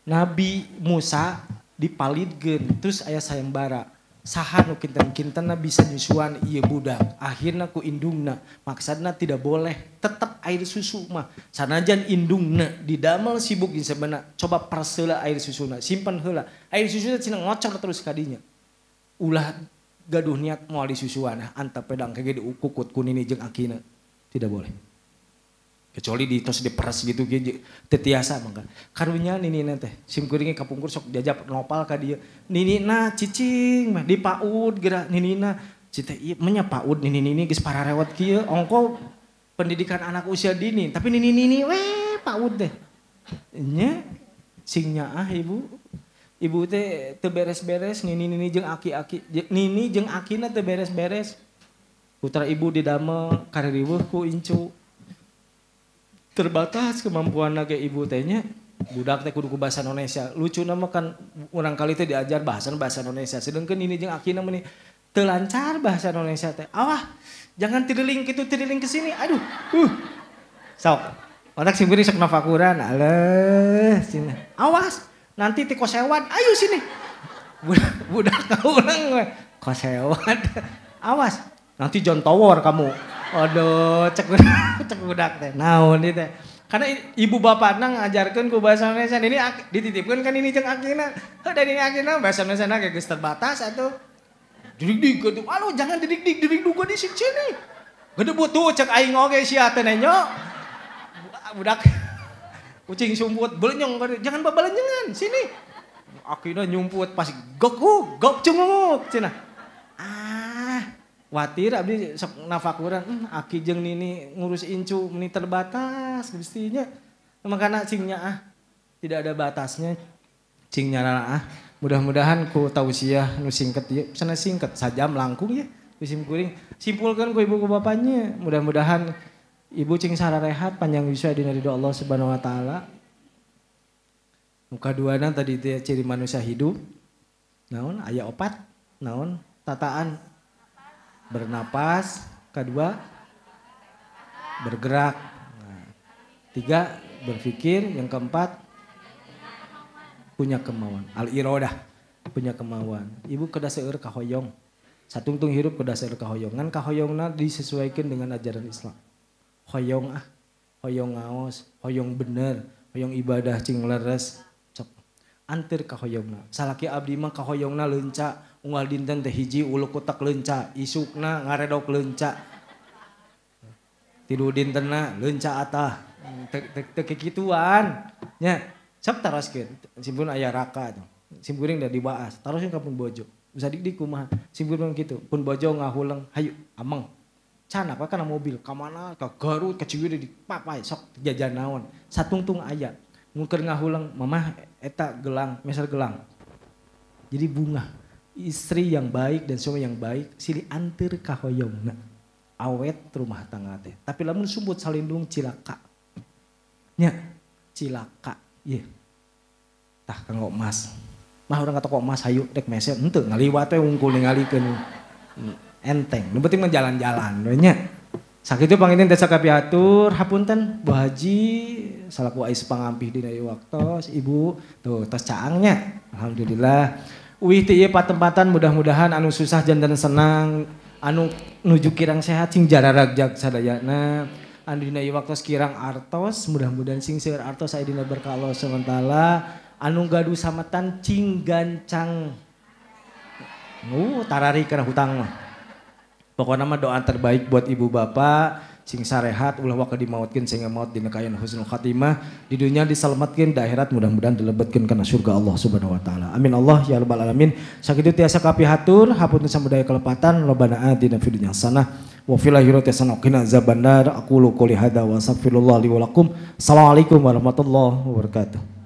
Nabi Musa dipalidkeun terus aya sayembara saha nu kinten-kintenna bisa nyusuan ieu budak akhirna ku indungna maksudna tidak boleh tetap air susu mah sanajan indungna didamel sibuk jeung sabeuna coba perseula air susuna simpen heula air susuna cenah ngocor terus kadinya ulah gaduh niat moal disusuan antep pedang kage diukukut ku nini jeung akina tidak boleh. Kecuali di tos diperas gitu ge teu tiasa mangga. Karunya ninina teh sim kuring kapungkur sok diajak nopal ka dieu. Ninina cicing mah di PAUD geura ninina cita ieu menya PAUD nini-nini geus pararewot kieu ongko pendidikan anak usia dini tapi nini-nini we PAUD teh. Nya sing nyaah ibu. Ibu teh teu beres-beres nini-nini jeung aki-aki nini jeung akina teu beres-beres. Putra ibu didamel kaririweuh ku incu. Terbatas kemampuan ge ibu tehnya budak teh kudu ku bahasa Indonesia lucu nama kan urang kali teh diajar bahasa Indonesia sedangkan ini jeung akina meni teu lancar bahasa Indonesia teh awah jangan tiriling kitu tiriling ke sini aduh sok otak sim kuring sok nafakuran aleuh sini awas nanti ti kosewan ayo sini budak urang we kosewan awas nanti John Tower kamu. Aduh, cek budak teh. Naon ieu teh. Karena ibu bapakna ngajarkeun ku bahasa Indonesia ini dititipkeun kan ini jeung akina. Heuh da ini akina bahasa Indonesia ge geus terbatas atuh. Didik-dik atuh. Aduh jangan didik-dik, didik duga di sini. Gede butuh cek aing oge sia teh nenyo. Budak kucing sumput belenyong jangan babalenyengan sini. Akina nyumput pas gok gok cunguk cenah. Ah watir abdi sok nafakuran aki jeung nini ngurus incu meni terbatas gustinya makana cing nyaah tidak ada batasnya cing nyarana ah mudah-mudahan ku tausiah nu singket ieu sana singket sajam langkung ya ku sim kuring simpulkeun ku ibu ku bapaknya mudah-mudahan ibu cing sararehat panjang yuswa dina ridho Allah Subhanahu wa taala. Nu kaduana tadi teh ciri manusia hidup naon aya opat naon tataan bernapas, kedua bergerak, nah, tiga berpikir, yang keempat punya kemauan, al-irodah. Punya kemauan. Ibu kedah seueur kahoyong. Satungtung hirup kedah seueur kahoyong. Ngan kahoyongna disesuaikan dengan ajaran Islam. Hoyong ah, hoyong ngaos, hoyong bener, hoyong ibadah cing leres. Sok anteur kahoyongna. Salaki abdi mah kahoyongna leunca, unggal dinten teh hiji ulu kutek leunca, isukna ngaredok leunca. Tilu dintenna leunca atah. Teu kikituan. Nya, sok taroskeun. Simpun aya raka tuh. Simkuring da dibaas, taroskeun ka pun bojo. Bisa dik kumaha? Simkuring kitu, pun bojo ngahuleng, hayu ameng. Canak we kana mobil, ka mana? Ka Garut, ka Ciwidey dipapai sok jajan naon. Satungtung aya. Mun keur ngahuleng, mamah eta gelang, meser gelang. Jadi bunga. Istri yang baik dan suami yang baik silih anteur kahoyongna. Awet rumah tangga teh. Tapi lamun sumbut salindung cilaka. Nya, cilaka. Ieu. Tah kanggo emas. Mah urang ka toko emas hayu rek meser henteu ngaliwat we wungkul ningalikeun. Enteng. Nu penting mah jalan-jalan we nya. Sakitu panginten desa kapihatur, hapunten Bu Haji salaku ais pangampih dina ieu waktos ibu tuh tos caang nya. Alhamdulillah. Uih teh ieu patempatan mudah-mudahan anu susah janten senang, anu nuju kirang sehat sing jararagjag sadayana. Anu dina ieu waktos kirang artos mudah-mudahan sing seueur artos aya dina berkah Allah Subhanahu wa taala. Anu gaduh sametan cing gancang. Tarari kana hutang mah. Pokokna mah doa terbaik buat ibu bapak sing sarehat ulah waka dimautkeun sehingga maut dina kaayaan husnul khatimah, di dunia diselamatkeun, di akhirat mudah-mudahan dilebetkeun kana surga Allah Subhanahu wa taala. Amin Allah ya rabbal alamin. Sakitu tiasa kapihatur, hapunten samudaya kelepatan, rabbana atina fid dunya hasanah wa fil akhirati hasanah wa qina azabannar. Aqulu qouli hadza wa astaghfirullah li wa lakum. Assalamualaikum warahmatullahi wabarakatuh.